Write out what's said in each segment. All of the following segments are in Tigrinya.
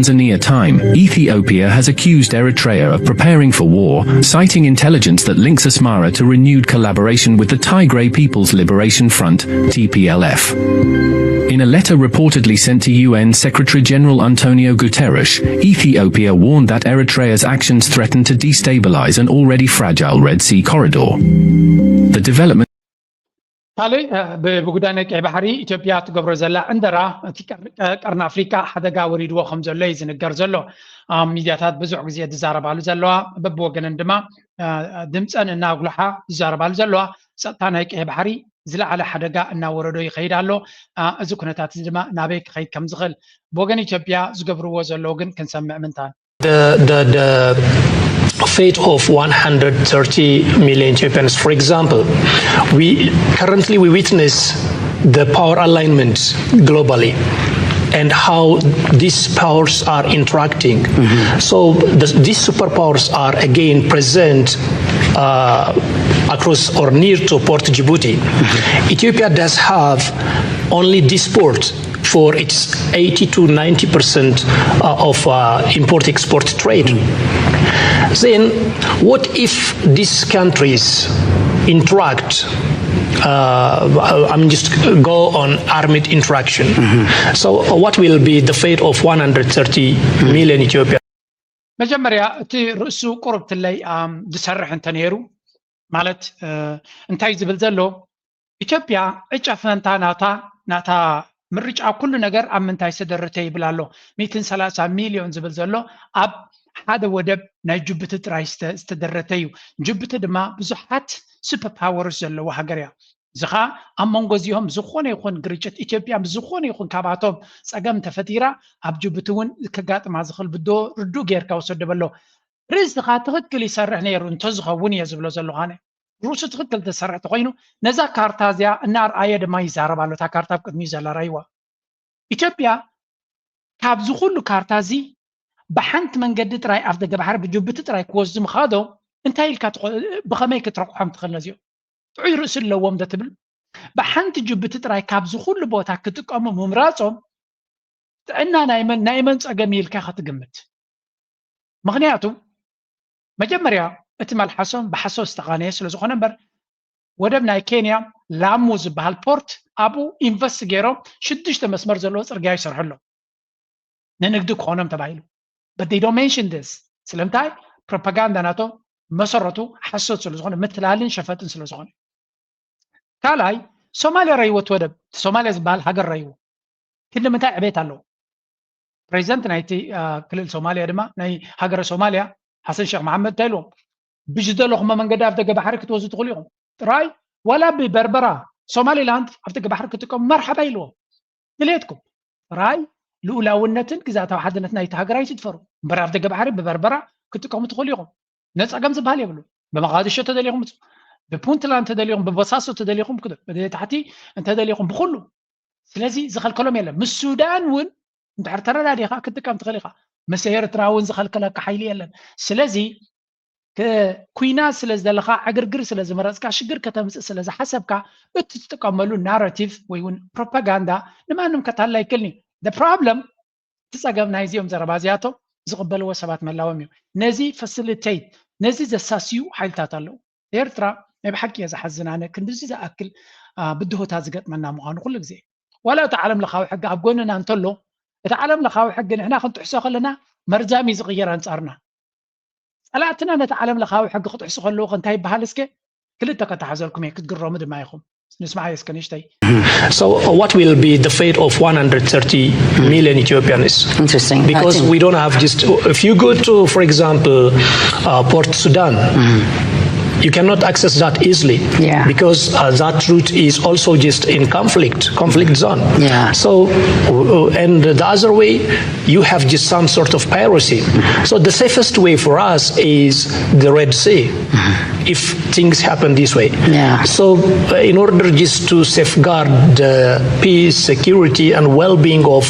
Tanzania time, Ethiopia has accused Eritrea of preparing for war, citing intelligence that links Asmara to renewed collaboration with the Tigray People's Liberation Front, T P L F. In a letter reportedly sent to U N Secretary General Antonio Guterres, Ethiopia warned that Eritrea's actions threaten to destabilize an already fragile Red Sea corridor. The development ካልእ ብጉዳይ ናይ ቀይ ባሕሪ ኢትዮጵያ ትገብሮ ዘላ ዕንደራ እቲ ቀርኒ ኣፍሪካ ሓደጋ ወሪድዎ ከም ዘሎ እዩ ዝንገር ዘሎ። ሚድያታት ብዙሕ ግዜ ዝዛረባሉ ዘለዋ፣ በብወገነን ድማ ድምፀን እናጉልሓ ዝዛረባሉ ዘለዋ፣ ፀጥታ ናይ ቀይ ባሕሪ ዝለዓለ ሓደጋ እናወረዶ ይኸይድ ኣሎ። እዚ ኩነታት እዚ ድማ ናበይ ክኸይድ ከም ዝኽእል ብወገን ኢትዮጵያ ዝገብርዎ ዘለዉ ግን ክንሰምዕ ምንታን። The, the, the fate of one hundred thirty million Ethiopians, for example, we currently we witness the power alignment globally and how these powers are interacting. So the, these superpowers are again present uh, across or near to Port Djibouti. Ethiopia does have only this port for its eighty to ninety percent of uh, import export trade. Then, what if these countries interact? Uh, I mean, just go on armed interaction. So, what will be the fate of one hundred thirty million Ethiopians? መጀመርያ እቲ ርእሱ ቁሩብ ትለይ ዝሰርሕ እንተነይሩ ማለት እንታይ ዝብል ዘሎ ኢትዮጵያ ዕጫ ፈንታ ናታ ናታ ምርጫ ኩሉ ነገር ኣብ ምንታይ ዝተደረተ ይብል ኣሎ። ሚእትን ሰላሳ ሚልዮን ዝብል ዘሎ ኣብ ሓደ ወደብ ናይ ጅቡቲ ጥራይ ዝተደረተ እዩ። ጅቡቲ ድማ ብዙሓት ሱፐር ፓወርስ ዘለዎ ሃገር እያ። እዚ ኸዓ ኣብ መንጎ እዚኦም ዝኾነ ይኹን ግርጭት ኢትዮጵያ ምስ ዝኾነ ይኹን ካብኣቶም ፀገም ተፈጢራ ኣብ ጅቡቲ እውን ከጋጥማ ዝኽእል ብዶ ርዱእ ጌርካ ውሰዶ በሎ። ርእስኻ ትኽክል ይሰርሕ ነይሩ እንተዝኸውን እየ ዝብሎ ዘለኹ ኣነ። ርእሱ ትኽክል ተሰርሕ ተኾይኑ ነዛ ካርታ እዚኣ እናርኣየ ድማ ይዛረብ ኣሎ። እታ ካርታ ኣብ ቅድሚኡ ዘላ ራይዋ ኢትዮጵያ ካብዚ ኩሉ ካርታ እዚ ብሓንቲ መንገዲ ጥራይ ኣፍ ደገ ባሕሪ ብጅቡቲ ጥራይ ክወስዱ ምኻዶ እንታይ ኢልካ ብኸመይ ክትረቑሖም ትኽእል ነዚኦም? ጥዑይ ርእሲ ኣለዎም ዶ ትብል? ብሓንቲ ጅቡቲ ጥራይ ካብዚ ኩሉ ቦታ ክጥቀሙ ምምራጾም ጥዕና ናይ መን ናይ መን ጸገም ኢልካ ኢኻ ትግምት? ምኽንያቱ መጀመርያ እቲ መልሓሶም ብሓሶት ዝተቓነየ ስለ ዝኾነ እምበር ወደብ ናይ ኬንያ ላሙ ዝበሃል ፖርት ኣብኡ ኢንቨስት ገይሮም ሽዱሽተ መስመር ዘለዎ ፅርግያ ይሰርሑ ኣለዉ ንንግዲ ክኾኖም ተባሂሉ። But they don't mention this ስለምንታይ? ፕሮፓጋንዳ ናቶም መሰረቱ ሓሶት ስለ ዝኾነ ምትላልን ሸፈጥን ስለ ዝኾነ። ካልኣይ ሶማልያ ረይዎ እቲ ወደብ እቲ ሶማልያ ዝበሃል ሃገር ረይዎ ክንዲ ምንታይ ዕቤት ኣለዎ? ፕሬዚደንት ናይቲ ክልል ሶማልያ ድማ ናይ ሃገረ ሶማልያ ሓሰን ሸክ መሓመድ እንታይ ኢልዎም? ብዝደለኹሞ መንገዲ ኣብ ደገ ባሕሪ ክትወስዱ ትኽእሉ ኢኹም ጥራይ ዋላ ብበርበራ ሶማሊላንድ ኣብ ደገ ባሕሪ ክጥቀሙ መርሓባ ኢልዎም። ድሌትኩም ጥራይ ልኡላውነትን ግዛታዊ ሓድነት ናይቲ ሃገር ኣይትድፈሩ እምበር ኣብ ደገ ባሕሪ ብበርበራ ክትጥቀሙ ትኽእሉ ኢኹም። ነፀገም ዝበሃል የብሉ። ብመቓድሾ ተደሊኹም ምፁ፣ ብፑንትላንድ ተደሊኹም፣ ብቦሳሶ ተደሊኹም፣ ብታሕቲ እንተደሊኹም ብኩሉ። ስለዚ ዝኸልከሎም የለን። ምስ ሱዳን እውን እንድሕር ተረዳዲኻ ክትጥቀም ትኽእል ኢኻ። ምስ ኤርትራ እውን ዝኸልከለካ ሓይሊ የለን። ስለዚ ኩናት ስለ ዝደለኻ ዕግርግር ስለ ዝመረፅካ ሽግር ከተምፅእ ስለ ዝሓሰብካ እቲ ትጥቀመሉ ናራቲቭ ወይ እውን ፕሮፓጋንዳ ንማንም ከታልል ኣይክእልን እዩ። ፕሮብለም እቲ ፀገም ናይዚኦም ዘረባ እዚኣቶም ዝቕበልዎ ሰባት ምህላዎም እዩ። ነዚ ፈሲሊቴት ነዚ ዘሳስዩ ሓይልታት ኣለዉ። ኤርትራ ናይ ብሓቂ እየ ዝሓዝን ኣነ ክንድዚ ዝኣክል ብድሆታት ዝገጥመና ምዃኑ ኩሉ ግዜ ዋላ እቲ ዓለም ለኻዊ ሕጊ ኣብ ጎንና እንተሎ እቲ ዓለም ለኻዊ ሕጊ ንሕና ክንጥሕሶ ከለና መርዛም እዩ ዝቕየር ኣንጻርና። ጸላእትና ነቲ ዓለም ለኻዊ ሕጊ ክጥሕሱ ከለዉ ከ እንታይ ይበሃል እስከ ክልተ ከተሓዘልኩም እየ ክትግረሙ ድማ ኢኹም። ንስማዓዮ እስከ ንእሽተይ። So, uh, what will be the fate of one hundred thirty million Ethiopians? Interesting. Because we don't have just, if you go to, for example, uh, Port Sudan, you cannot access that easily Yeah. because uh, that route is also just in conflict, conflict zone. Yeah. So, uh, and the other way, you have just some sort of piracy. So the safest way for us is the Red Sea. If things happen this way. Yeah. So, uh, in order just to safeguard the peace, security, and well-being of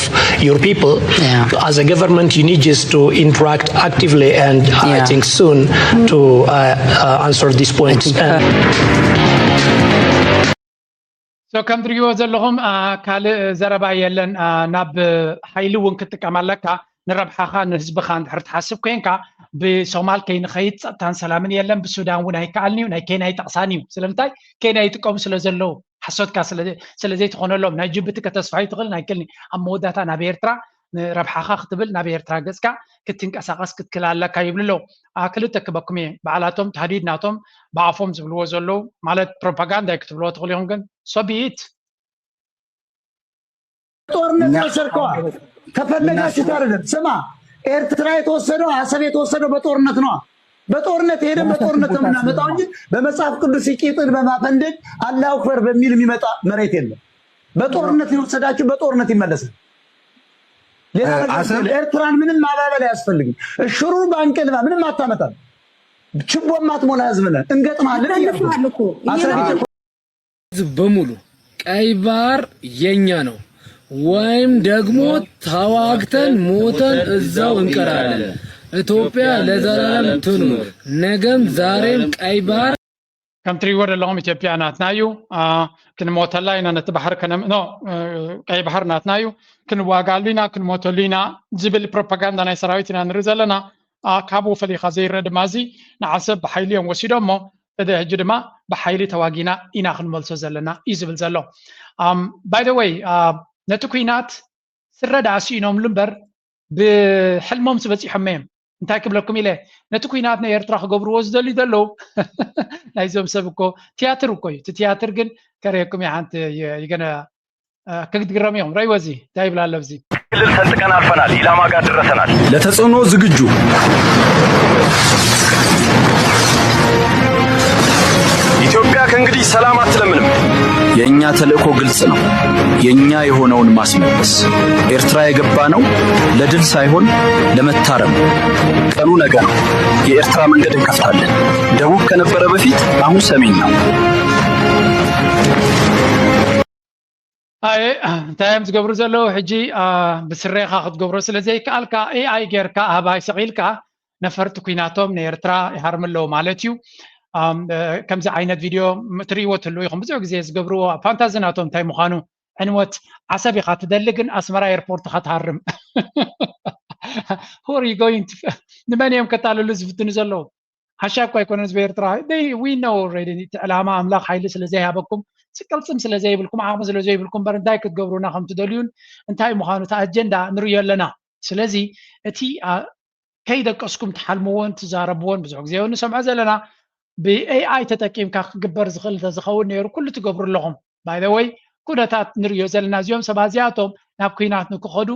your people, Yeah. as a government, you need just to interact actively and I Yeah. think soon to uh, uh, answer this point. I think, uh, So ከም ትሪእዎ ዘለኹም ካልእ ዘረባ የለን። ናብ ሓይሊ እውን ክትጥቀም ኣለካ። ንረብሓኻ ንህዝብኻ እንድሕር ትሓስብ ኮይንካ ብሶማል ከይንኸይድ ጸጥታን ሰላምን የለን፣ ብሱዳን እውን ኣይከኣልን እዩ፣ ናይ ኬንያ ይጠቕሳን እዩ። ስለምንታይ? ኬንያ ይጥቀሙ ስለ ዘለዉ፣ ሓሶትካ ስለ ዘይትኾነሎም። ናይ ጅቡቲ ከተስፋ ይትኽእል ናይ ክልኒ ኣብ መወዳእታ ናብ ኤርትራ ንረብሓኻ ክትብል ናብ ኤርትራ ገጽካ ክትንቀሳቐስ ክትክል ኣለካ ይብሉ ኣለዉ። ክልተ ክበኩም እየ፣ በዓላቶም ተህዲድ ናቶም ብኣፎም ዝብልዎ ዘለዉ ማለት ፕሮፓጋንዳ ክትብልዎ ትኽእሉ ኢኹም፣ ግን ሶቢት ጦርነት የወሰድከዋ ተፈለጋችሁ አይደለም። ስማ፣ ኤርትራ የተወሰደው አሰብ የተወሰደው በጦርነት ነው። በጦርነት ሄደን በጦርነት ነው የምናመጣው እንጂ በመጽሐፍ ቅዱስ ቂጥን በማፈንደድ አላሁ አክበር በሚል የሚመጣ መሬት የለም። በጦርነት ሊወሰዳችሁ በጦርነት ይመለሳል። ሌላ ነገር አሰብ የለም። ኤርትራን ምንም ማባበል አያስፈልግም። እሽሩ ባንቀልባ ምንም አታመጣም። ችቦ ማትሞላ ህዝብ ነን። እንገጥማለን እያሉ አሰብ በሙሉ ቀይ ባህር የኛ ነው ወይም ደግሞ ተዋግተን ሞተን እዛው እንቀራለን። ኢትዮጵያ ለዘላለም ትኑር። ነገም ዛሬም ቀይ ባህር ከም ትሪእዎ ዘለኹም ኢትዮጵያ ናትና እዩ። ክንሞተላ ኢና፣ ነቲ ባሕሪ ከነም ኖ ቀይ ባሕር ናትና እዩ፣ ክንዋጋሉ ኢና፣ ክንሞተሉ ኢና ዝብል ፕሮፓጋንዳ ናይ ሰራዊት ኢና ንርኢ ዘለና። ካብኡ ፈሊኻ ዘይረአ ድማ እዚ ንዓሰብ ብሓይሊ እዮም ወሲዶሞ፣ ሕጂ ድማ ብሓይሊ ተዋጊና ኢና ክንመልሶ ዘለና እዩ ዝብል ዘሎ። ባይ ዘ ወይ ነቲ ኩናት ስረ ደኣ ስኢኖምሉ እምበር ብሕልሞም ዝበፂሖም እዮም። እንታይ ክብለኩም ኢለ ነቲ ኩናት ናይ ኤርትራ ክገብርዎ ዝደልዩ ዘለዉ ናይዞም ሰብ እኮ ትያትር እኮ እዩ። እቲ ትያትር ግን ከርእየኩም እየ ሓንቲ ይገነ ክትግረሙ እዮም። ረእይዎ እዚ እንታይ ይብል ኣሎ ኣብዚ ክልል ሰንጥቀን አልፈናል። ኢላማ ጋር ደረሰናል። ለተጽዕኖ ዝግጁ ኢትዮጵያ ከእንግዲህ ሰላም አትለምንም። የእኛ ተልእኮ ግልጽ ነው። የእኛ የሆነውን ማስመለስ። ኤርትራ የገባነው ለድል ሳይሆን ለመታረም። ቀኑ ነገ ነው። የኤርትራ መንገድ እንከፍታለን። ደቡብ ከነበረ በፊት አሁን ሰሜን ነው። ኣየ እንታይ እዮም ዝገብሩ ዘለዉ ሕጂ? ብስሬኻ ክትገብሮ ስለ ዘይከኣልካ ኤኣይ ጌርካ ኣህባይ ሰቒልካ ነፈርቲ ኩናቶም ንኤርትራ ይሃርሙ ኣለዉ ማለት እዩ። ከምዚ ዓይነት ቪድዮ ትርእይዎ ትህልዉ ኢኹም። ብዙሕ ግዜ ዝገብርዎ ፋንታዚ ናቶም እንታይ ምዃኑ። ዕንወት ዓሰብ ኢኻ ትደሊ ግን ኣስመራ ኤርፖርት ኢኻ ትሃርም። ንመን እዮም ከታልሉ ዝፍትኑ ዘለዉ? ሓሻ እኮ ኣይኮነን ህዝቢ ኤርትራ። We know already እቲ ዕላማ ኣምላኽ ሓይሊ ስለ ዘይሃበኩም፣ ቅልጽም ስለ ዘይብልኩም፣ ዓቕሚ ስለ ዘይብልኩም እምበር እንታይ ክትገብሩና ከም ትደልዩን እንታይ ምዃኑ እቲ ኣጀንዳ ንርእዮ ኣለና። ስለዚ እቲ ከይደቀስኩም ትሓልምዎን ትዛረብዎን ብዙሕ ግዜ እውን ንሰምዖ ዘለና ብኤኣይ ተጠቂምካ ክግበር ዝኽእል እንተዝኸውን ነይሩ ኩሉ ትገብሩ ኣለኹም። ባይ ዘ ወይ ኩነታት ንርእዮ ዘለና እዚኦም ሰባት እዚኣቶም ናብ ኩናት ንክኸዱ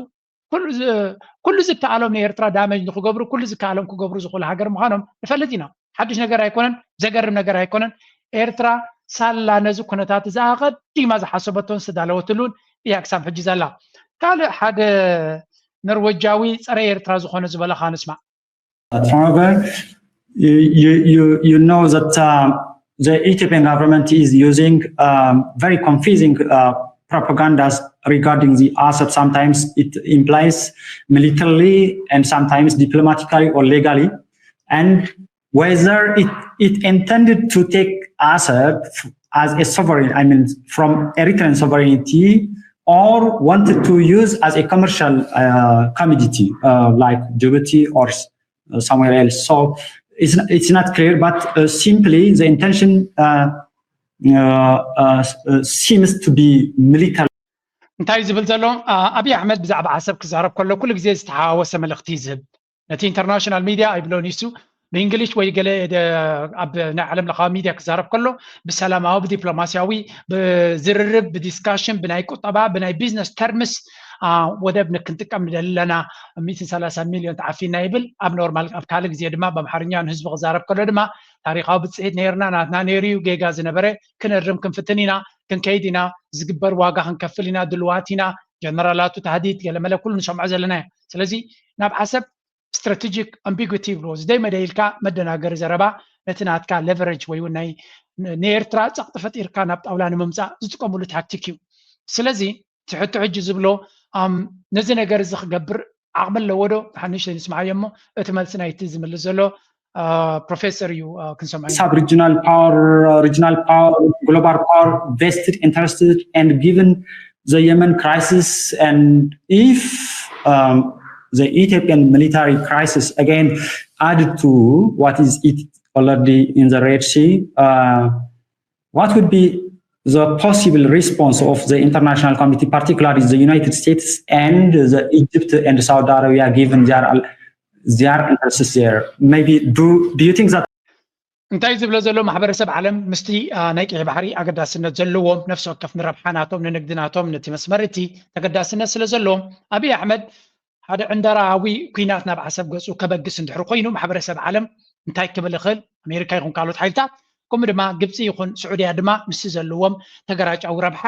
ኩሉ ዝከኣሎም ንኤርትራ ዳመጅ ንክገብሩ ኩሉ ዝከኣሎም ክገብሩ ዝኽእሉ ሃገር ምዃኖም ንፈልጥ ኢና። ሓድሽ ነገር ኣይኮነን፣ ዘገርም ነገር ኣይኮነን። ኤርትራ ሳላ ነዚ ኩነታት እዚ ኣቐዲማ ዝሓሰበቶን ዝተዳለወትሉን እያ ክሳብ ሕጂ ዘላ። ካልእ ሓደ ኖርወጃዊ ጸረ ኤርትራ ዝኾነ ዝበለኻ ንስማዕ። However, you, you, you, you know that uh, the Ethiopian government is using um, very confusing uh, propagandas regarding the Assad. Sometimes it implies militarily and sometimes diplomatically or legally. And whether it, it intended to take Assad as a sovereign, I mean, from Eritrean sovereignty, or wanted to use as a commercial uh, commodity uh, like Djibouti or somewhere else. So it's, it's not clear, but uh, simply the intention uh, uh, uh, seems to be military. እንታይ ዝብል ዘሎ ኣብይ ኣሕመድ ብዛዕባ ዓሰብ ክዛረብ ከሎ ኩሉ ግዜ ዝተሓዋወሰ መልእኽቲ እዩ ዝህብ። ነቲ ኢንተርናሽናል ሚድያ ኣይብሎን ይሱ ብእንግሊሽ ወይ ገለ ኣብ ናይ ዓለም ለኻዊ ሚድያ ክዛረብ ከሎ ብሰላማዊ ብዲፕሎማሲያዊ ብዝርርብ ብዲስካሽን ብናይ ቁጠባ ብናይ ቢዝነስ ተርምስ ወደብ ክንጥቀም ንደሊ ኣለና። ሚእትን ሰላሳን ሚልዮን ተዓፊና ይብል ኣብ ኖርማል ኣብ ካልእ ግዜ ድማ ብኣምሓርኛ ንህዝቢ ክዛረብ ከሎ ድማ ታሪኻዊ ብፅሒት ነይርና ናትና ነይሩ እዩ ጌጋ ዝነበረ ክንእርም ክንፍትን ኢና ክንከይድ ኢና ዝግበር ዋጋ ክንከፍል ኢና ድልዋት ኢና ጀነራላቱ ታህዲድ ገለመለ ኩሉ ንሰምዖ ዘለና እዩ። ስለዚ ናብ ዓሰብ ስትራቴጂክ ኣምቢጉቲ ይብልዎ ዝደይ መደይ ኢልካ መደናገሪ ዘረባ ነቲ ናትካ ሌቨሬጅ ወይ እውን ናይ ንኤርትራ ጸቕጢ ፈጢርካ ናብ ጣውላ ንምምጻእ ዝጥቀምሉ ታክቲክ እዩ። ስለዚ እቲ ሕቶ ሕጂ ዝብሎ ነዚ ነገር እዚ ክገብር ዓቕሚ ኣለዎ ዶ? ሓንሽተይ ንስምዓዮ እሞ እቲ መልሲ ናይቲ ዝምልስ ዘሎ ፕሮፌሰር እዩ ክንሰምዖ ኢና። Sub-regional power, uh, regional power, global power, vested interested, and given the Yemen crisis, and if um, the Ethiopian military crisis again added to what is it already in the Red Sea. Uh, what would be the possible response of the international community, particularly the United States and the Egypt and Saudi Arabia, given their their interests there? Maybe do do you think that እንታይ ዝብሎ ዘሎ ማሕበረሰብ ዓለም ምስቲ ናይ ቀይሕ ባሕሪ ኣገዳስነት ዘለዎም ነፍሲ ወከፍ ንረብሓ ናቶም ንንግዲ ናቶም ነቲ መስመር እቲ ተገዳስነት ስለ ዘለዎም ኣብይ ኣሕመድ ሓደ ዕንደራዊ ኩናት ናብ ዓሰብ ገፁ ከበግስ እንድሕር ኮይኑ ማሕበረሰብ ዓለም እንታይ ክብል ይኽእል? ኣሜሪካ ይኹን ካልኦት ሓይልታት ከምኡ ድማ ግብፂ ይኹን ስዑድያ ድማ ምስቲ ዘለዎም ተገራጫዊ ረብሓ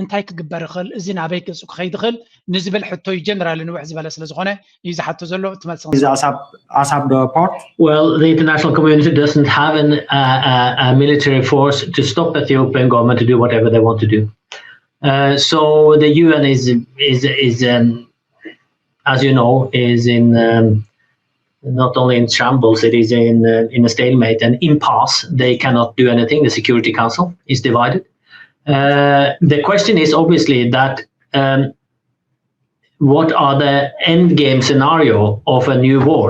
እንታይ ክግበር ይኽእል? እዚ ናበይ ገፁ ክኸይድ ይኽእል ንዝብል ሕቶ እዩ ጀነራል ንውሕ ዝበለ ስለ ዝኾነ እዩ ዝሓቶ ዘሎ። ትመልሲ is Assab Assab the port? Well, the international community doesn't have an, uh, a, a military force to stop Ethiopian government to do whatever they want to do. Uh, so the U N is is is um, as you know, is in um, not only in shambles, it is in uh, in a stalemate and impasse. They cannot do anything. The Security Council is divided. Uh, the question is obviously that um, what are the end game scenario of a new war?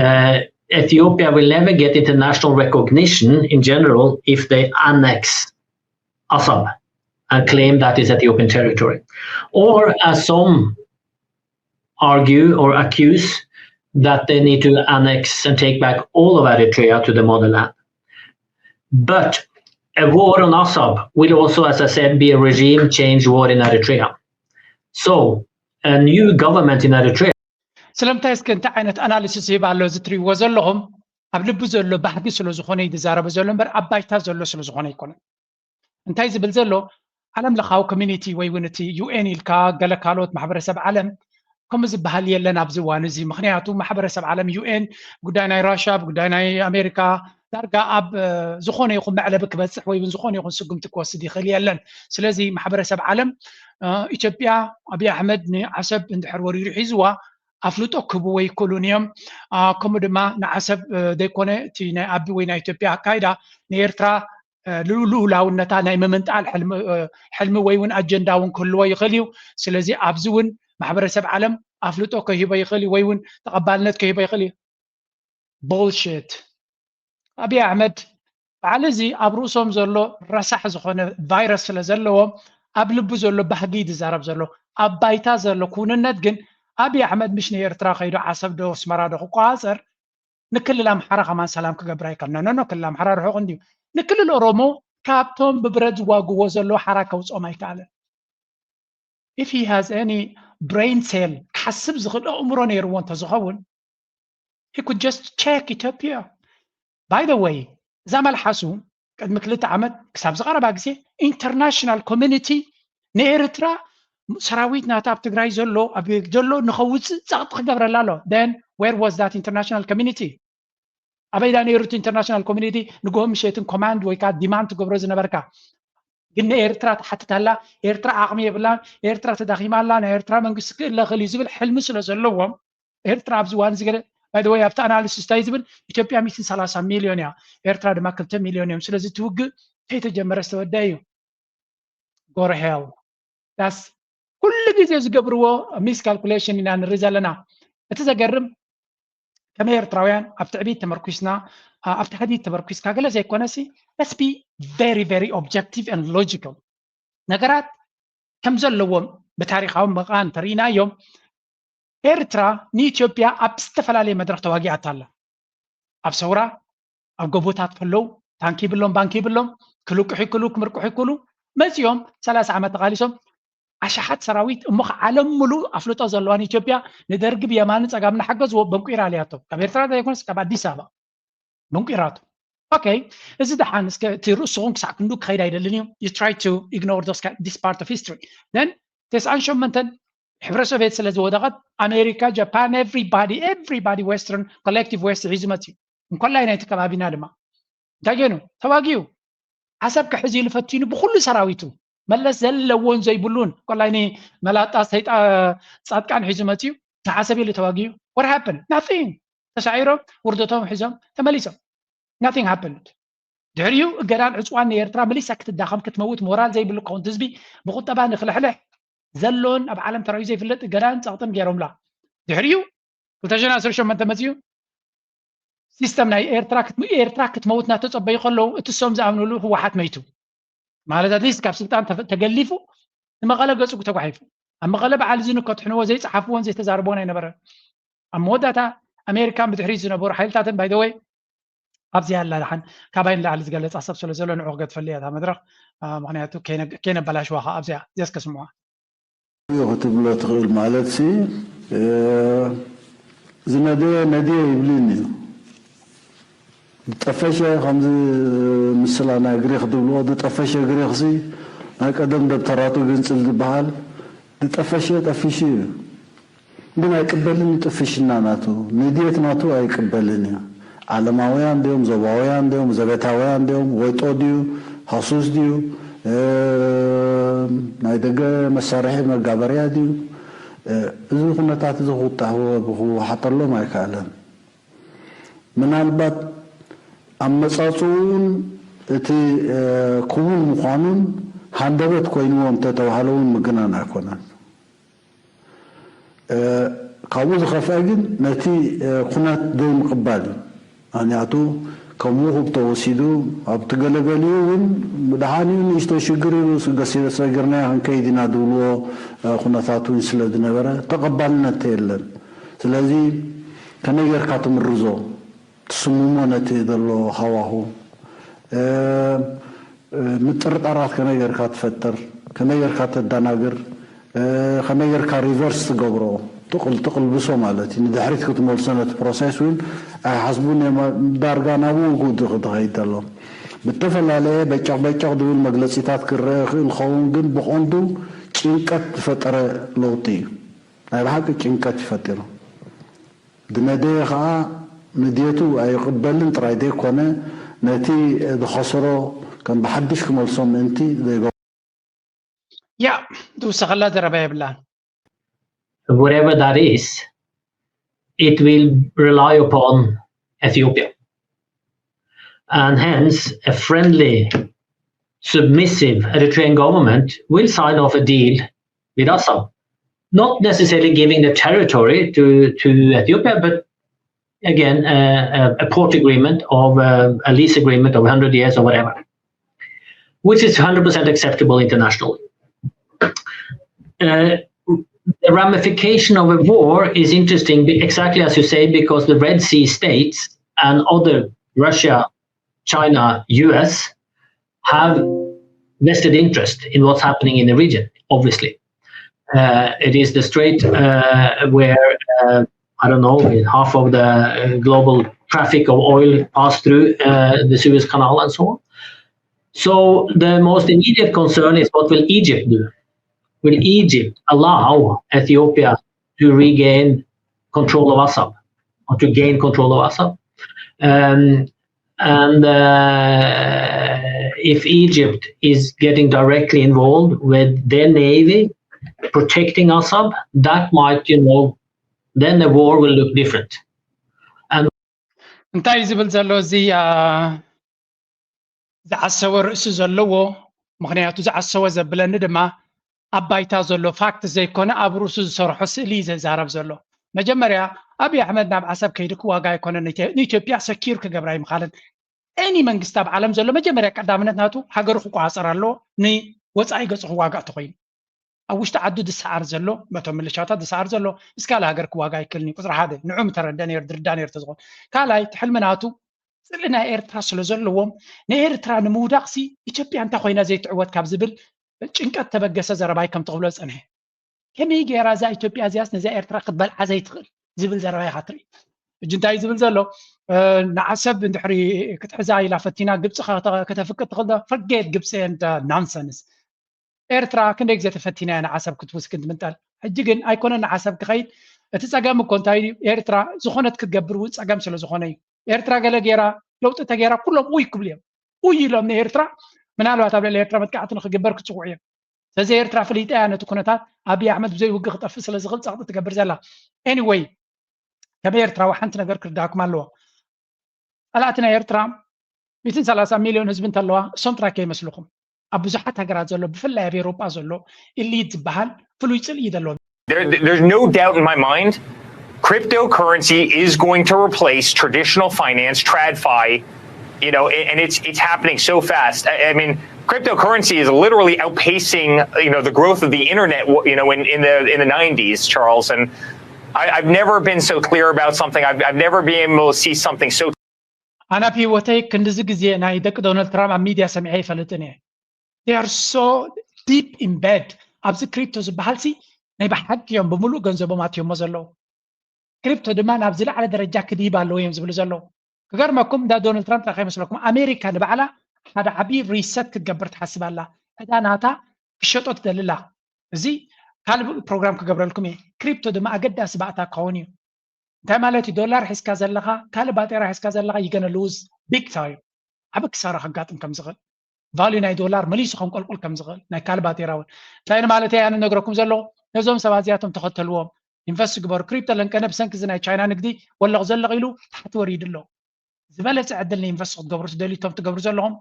Uh, Ethiopia will never get international recognition in general if they annex Assab and claim that is Ethiopian territory. Or as some argue or accuse, that they need to annex and take back all of Eritrea to the motherland. But a war on Assab will also, as I said, be a regime change war in Eritrea. So a new government in Eritrea ስለምንታይ እስከ እንታይ ዓይነት ኣናሊሲስ ይህብ ኣሎ እዚ ትሪእዎ ዘለኹም ኣብ ልቢ ዘሎ ባህጊ ስለ ዝኾነ እዩ ዝዛረበ ዘሎ እምበር ኣብ ባይታ ዘሎ ስለ ዝኾነ ኣይኮነን። እንታይ ዝብል ዘሎ ዓለም ለኻዊ ኮሚኒቲ ወይ እውን እቲ ዩ ኤን ኢልካ ገለ ካልኦት ማሕበረሰብ ዓለም ከምኡ ዝበሃል የለን ኣብዚ እዋን እዚ። ምክንያቱ ማሕበረሰብ ዓለም ዩ ኤን ጉዳይ ናይ ራሽያ ጉዳይ ናይ ኣሜሪካ ዳርጋ ኣብ ዝኾነ ይኹን መዕለቢ ክበፅሕ ወይ እውን ዝኾነ ይኹን ስጉምቲ ክወስድ ይኽእል የለን። ስለዚ ማሕበረሰብ ዓለም ኢትዮጵያ ኣብይ ኣሕመድ ንዓሰብ እንድሕር ወሪሩ ሒዝዋ ኣፍልጦ ክህብዎ ይክእሉን እዮም። ከምኡ ድማ ንዓሰብ ዘይኮነ እቲ ናይ ኣቢ ወይ ናይ ኢትዮጵያ ኣካይዳ ንኤርትራ ልኡላውነታ ናይ ምምንጣል ሕልሚ ወይ እውን ኣጀንዳ እውን ክህልዎ ይኽእል እዩ። ስለዚ ኣብዚ እውን ማሕበረሰብ ዓለም ኣፍልጦ ከሂቦ ይኽእል እዩ ወይ እውን ተቐባልነት ከሂቦ ይኽእል እዩ። ቦልሽት ኣብይ ኣሕመድ በዓል እዚ ኣብ ርእሶም ዘሎ ረሳሕ ዝኾነ ቫይረስ ስለ ዘለዎም ኣብ ልቡ ዘሎ ባህጊ ዝዛረብ ዘሎ ኣብ ባይታ ዘሎ ክውንነት ግን ኣብይ ኣሕመድ ምሽ ንኤርትራ ከይዱ ዓሰብ ዶ ኣስመራ ዶ ክቆፃፀር ንክልል ኣምሓራ ከማን ሰላም ክገብር ኣይከነኖ ክልል ኣምሓራ ርሑቕ እንድዩ ንክልል ኦሮሞ ካብቶም ብብረት ዝዋግዎ ዘሎ ሓራ ከውፅኦም ኣይከኣለን። If he has any brain cell ክሓስብ ዝኽእል ኣእምሮ ነይርዎ እንተዝኸውን he could just check Ethiopia. By the way እዛ መልሓሱ ቅድሚ ክልተ ዓመት ክሳብ ዝቐረባ ግዜ international community ንኤርትራ ሰራዊት ናታ ኣብ ትግራይ ዘሎ ኣብ ዘሎ ንኸውፅእ ፀቕጢ ክገብረላ ኣሎ። Then where was that international community? ኣበይ ዳ ነይሩ እቲ international community ንግሆ ምሸትን ኮማንድ ወይ ከዓ ዲማንድ ትገብሮ ዝነበርካ ግን ንኤርትራ ትሓትት ኣላ። ኤርትራ ዓቕሚ የብላን። ኤርትራ ተዳኺማ ኣላ። ናይ ኤርትራ መንግስቲ ክእለ ክእል እዩ ዝብል ሕልሚ ስለ ዘለዎም ኤርትራ ኣብዚ እዋን እዚ ገለ by the way ኣብቲ ኣናሊሲስ እንታይ ዝብል ኢትዮጵያ ሚእትን ሰላሳ ሚልዮን እያ ኤርትራ ድማ ክልተ ሚልዮን እዮም። ስለዚ እቲ ውግእ ከይተጀመረ ዝተወደአ እዩ። Go to hell. That's ኩሉ ግዜ ዝገብርዎ ሚስ ካልኩሌሽን ኢና ንርኢ ዘለና። እቲ ዘገርም ከመይ ኤርትራውያን ኣብ ትዕቢት ተመርኩስና ኣብ ትሕዲት ተመርኩስካ ገለ ዘይኮነሲ let's be very very objective and logical ነገራት ከም ዘለዎም ብታሪኻዊ መቓን ተርኢናዮም ኤርትራ ንኢትዮጵያ ኣብ ዝተፈላለየ መድረኽ ተዋጊኣታ ኣላ። ኣብ ሰውራ ኣብ ጎቦታት ከለዉ ታንኪ ይብሎም ባንኪ ይብሎም ክልቅሑ ይክሉ ክምርቅሑ ይክሉ መፂኦም ሰላሳ ዓመት ተቓሊሶም ኣሽሓት ሰራዊት እሞ ከዓ ዓለም ሙሉእ ኣፍልጦ ዘለዋ ንኢትዮጵያ ንደርጊ ብየማንን ፀጋምን እናሓገዝዎ በንቂራ ኣልያቶ ካብ ኤርትራ ዘይኮነስ ካብ ኣዲስ ኣበባ በንቂራቶ። ኦኬ እዚ ደሓን እስከ እቲ ርእስኹም ክሳዕ ክንዱ ክኸይድ ኣይደልን እዩ። You try to ignore those this part of history. Then ተስዓን ሸሞንተን ሕብረ ሶቪየት ስለ ዝወደቐት ኣሜሪካ ጃፓን everybody everybody western collective west ሒዙ መፅዩ። እንኮላይ ናይቲ ከባቢና ድማ እንታይ ገይሩ ተዋጊኡ ዓሰብ ክሕዝ ኢሉ ፈቲኑ ብኩሉ ሰራዊቱ መለስ ዘለዎን ዘይብሉን እንኮላይ ንመላጣ ሰይጣ ፃድቃን ሒዙ መፅዩ ንዓሰብ ኢሉ ተዋጊኡ። What happened? Nothing። ተሳዒሮም ውርደቶም ሒዞም ተመሊሶም። Nothing happened። ድሕሪኡ እገዳን ዕፅዋን ንኤርትራ መሊሳ ክትዳኸም ክትመውት ሞራል ዘይብሉ ክኸውን ህዝቢ ብቁጠባ ንክልሕልሕ ዘሎን ኣብ ዓለም ተራእዩ ዘይፍለጥ እገዳን ፀቕጥን ገይሮምላ። ድሕሪኡ ክልተ ሽሕን ዓሰርተ ሸሞንተ መፂኡ ሲስተም ናይ ኤርትራ ኤርትራ ክትመውት እናተፀበዩ ከለዉ እቲ ሶም ዝኣምንሉ ህወሓት መይቱ ማለት ኣትሊስት ካብ ስልጣን ተገሊፉ ንመቐለ ገፁ ተጓሒፉ ኣብ መቐለ በዓል ዝንከትሕንዎ ዘይፀሓፍዎን ዘይተዛርቦን ኣይነበረን ኣብ መወዳእታ ኣሜሪካን ብድሕሪት ዝነበሩ ሓይልታትን ባይደወይ ኣብዚ ኣላ ደሓን ካባይ ንላዕሊ ዝገለፃ ሰብ ስለ ዘሎ ንዑ ክገድፈሉ እያ እታ መድረክ ምክንያቱ ከይነበላሽዋ ከዓ ኣብዚያ እዚያስ ከስምዋ ክትብሎ ትኽእል ማለት ሲ ዝነደየ ነድየ ይብልን እዩ ዝጠፈሸ ከምዚ ምስላ ናይ ግሪክ ዝብልዎ ዝጠፈሸ ግሪክ ሲ ናይ ቀደም ደብተራቱ ግንፅል ዝበሃል ዝጠፈሸ ጠፊሹ እዩ ግን ኣይቅበልን እዩ ጥፍሽና ናቱ ንድየት ናቱ ኣይቅበልን እዩ ዓለማውያን ድዮም ዞባውያን ድዮም ዘቤታውያን ድዮም ወይጦ ድዩ ሃሱስ ድዩ ናይ ደገ መሳርሒ መጋበርያ ድዩ እዚ ኩነታት እዚ ክውጣህዎ ክውሓጠሎም ኣይከኣለን ምናልባት ኣመፃፅኡን እቲ ክውን ምዃኑን ሃንደበት ኮይንዎ እንተተባሃለ እውን ምግናን ኣይኮነን ካብኡ ዝኸፍአ ግን ነቲ ኩነት ደይ ምቕባል እዩ ምክንያቱ ከም ውሁብ ተወሲዱ ኣብቲ ገለገሊኡ እውን ብድሓኒኡ ንእሽቶ ሽግር ኢሉ ገሲበ ሰጊርናዮ ክንከይድ ኢና ዝብልዎ ኩነታት እውን ስለ ዝነበረ ተቐባልነት የለን ስለዚ ከመይ ጌርካ ትምርዞ ትስምሞ ነቲ ዘሎ ሃዋሁ ምጥርጣራት ከመይ ጌርካ ትፈጥር ከመይ ጌርካ ተደናግር ከመይ ጌርካ ሪቨርስ ትገብሮ ትቕል ትቕልብሶ ማለት እዩ ንድሕሪት ክትመልሶ ነቲ ፕሮሴስ እውን ኣይሓስቡን እዮም ዳርጋ ናብኡ ጉድ ክትኸይድ ዘሎ ብተፈላለየ በጨቕ በጨቕ ዝብል መግለፂታት ክረአ ይኽእል ኸውን ግን ብቐንዱ ጭንቀት ዝፈጠረ ለውጢ እዩ ናይ ብሓቂ ጭንቀት ይፈጢሩ ዝነደየ ከዓ ንድየቱ ኣይቕበልን ጥራይ ዘይኮነ ነቲ ዝኸሰሮ ከም ብሓድሽ ክመልሶ ምእንቲ ዘይገ ያ ዝውሰኸላ ዘረባ የብላን whatever that is, it will rely upon Ethiopia. And hence, a friendly, submissive Eritrean government will sign off a deal with Assad. Not necessarily giving the territory to, to Ethiopia, but again, uh, a port agreement or uh, a lease agreement of one hundred years or whatever, which is one hundred percent acceptable internationally. Uh, the ramification of a war is interesting, exactly as you say, because the Red Sea states and other Russia, China, U S have vested interest in what's happening in the region, obviously. Uh, it is the strait uh, where, uh, I don't know, half of the global traffic of oil pass through uh, the Suez Canal and so on. So the most immediate concern is what will Egypt do? Will Egypt allow Ethiopia to regain control of Assab or to gain control of Assab? Um, and uh, if Egypt is getting directly involved with their navy protecting Assab, that might, you know, then the war will look different. እንታይ እዩ ዝብል ዘሎ እዚ ዝዓሰወ ርእሲ ዘለዎ ምኽንያቱ ዝዓሰወ ዘብለኒ ድማ ኣብ ባይታ ዘሎ ፋክት ዘይኮነ ኣብ ርእሱ ዝሰርሖ ስእሊ እዩ ዘዛረብ ዘሎ መጀመርያ ኣብይ ኣሕመድ ናብ ዓሰብ ከይዱ ክዋጋ ኣይኮነ ንኢትዮጵያ ሰኪር ክገብራ ይምኻልን ኤኒ መንግስቲ ኣብ ዓለም ዘሎ መጀመርያ ቀዳምነት ናቱ ሃገሩ ክቆፃፀር ኣለዎ ንወፃኢ ገፁ ክዋጋ ተኮይኑ ኣብ ውሽጢ ዓዱ ዝሰዓር ዘሎ በቶም ምልሻታት ዝሰዓር ዘሎ ምስ ካልእ ሃገር ክዋጋ ኣይክእልን እዩ ቁፅሪ ሓደ ንዑ ምተረደ ነይሩ ድርዳ ነይሩ ተዝኾን ካልኣይ ትሕልሚ ናቱ ፅልኢ ናይ ኤርትራ ስለ ዘለዎም ንኤርትራ ንምውዳቕሲ ኢትዮጵያ እንታይ ኮይና ዘይትዕወት ካብ ዝብል ጭንቀት ተበገሰ ዘረባይ ከም ትኽብሎ ዝፀንሐ ከመይ ገይራ እዛ ኢትዮጵያ እዚያስ ነዚኣ ኤርትራ ክትበልዓ ዘይትኽእል ዝብል ዘረባ ኢኻ ትርኢ ሕጂ እንታይ ዝብል ዘሎ ንዓሰብ እንድሕሪ ክትሕዛ ኢላ ፈቲና ግብፂ ከተፍቅድ ትኽእል ፈርጌት ግብፂ and nonsense ኤርትራ ክንደይ ግዜ ተፈቲና እያ ንዓሰብ ክትውስክን ትምንጠል ሕጂ ግን ኣይኮነን ንዓሰብ ክኸይድ እቲ ፀገም እኮ እንታይ እዩ ኤርትራ ዝኾነት ክትገብር እውን ፀገም ስለ ዝኾነ እዩ ኤርትራ ገለ ገይራ ለውጢ ተገይራ ኩሎም ኡይ ክብሉ እዮም ኡይ ኢሎም ንኤርትራ ምናልባት ኣብ ልዕሊ ኤርትራ መጥቃዕቲ ንክግበር ክፅውዑ እዮም ስለዚ ኤርትራ ፍልይጣ እያ ነቲ ኩነታት ኣብይ ኣሕመድ ብዘይ ውግእ ክጠፍእ ስለ ዝኽእል ፀቕጢ ትገብር ዘላ anyway ከም ኤርትራዊ ሓንቲ ነገር ክርዳኩም ኣለዎ ፀላእቲ ናይ ኤርትራ ሚትን ሰላሳ ሚልዮን ህዝቢ እንተለዋ እሶም ጥራይ ከይመስልኹም ኣብ ብዙሓት ሃገራት ዘሎ ብፍላይ ኣብ ኤሮጳ ዘሎ ኢሊት ዝበሃል ፍሉይ ፅልኢ እዩ ዘለዎ There, there's no doubt in my mind Cryptocurrency is going to replace traditional finance, TradFi, you know, and it's it's happening so fast. I, I mean, cryptocurrency is literally outpacing, you know, the growth of the internet, you know, in, in the in the nineties, Charles. And I, I've never been so clear about something. I've, I've never been able to see something so ኣነ ኣብ ህይወተይ ክንድዚ ግዜ ናይ ደቂ ዶናልድ ትራምፕ ኣብ ሚድያ ሰሚዐ ይፈልጥን እየ። They are so deep in bed ኣብዚ ክሪፕቶ ዝበሃል ሲ ናይ ብሓቂ እዮም ብምሉእ ገንዘቦም ኣትዮሞ ዘለዉ። ክሪፕቶ ድማ ናብ ዝለዓለ ደረጃ ክድይብ ኣለዎ እዮም ዝብሉ ዘለዉ። ክገርመኩም እንዳ ዶናልድ ትራምፕ እንታይ ይመስለኩም? ኣሜሪካ ንባዕላ ሓደ ዓብዪ ሪሰት ክትገብር ትሓስብ ኣላ። ዕዳ ናታ ክሸጦ ትደሊ ኣላ። እዚ ካልእ ፕሮግራም ክገብረልኩም እየ። ክሪፕቶ ድማ ኣገዳሲ ባእታ ክኸውን እዩ። እንታይ ማለት እዩ? ዶላር ሒዝካ ዘለኻ ካልእ ባጤራ ሒዝካ ዘለኻ you gonna lose big time። ዓቢ ክሳራ ከጋጥም ከም ዝኽእል ቫልዩ ናይ ዶላር መሊሱ ከም ቆልቁል ከም ዝኽእል ናይ ካልእ ባጤራ እውን እንታይ ማለት እያ ንነግረኩም ዘለኹ። ነዞም ሰባት እዚኣቶም ተኸተልዎም፣ ኢንቨስት ግበሩ። ክሪፕቶ ለንቀነ ብሰንኪ እዚ ናይ ቻይና ንግዲ ወለቕ ዘለቕ ኢሉ ታሕቲ ወሪዱ ኣሎ። ዝበለፀ ዕድል ንኢንቨስት ክትገብሩ ትደልዩ እቶም ትገብሩ ዘለኹም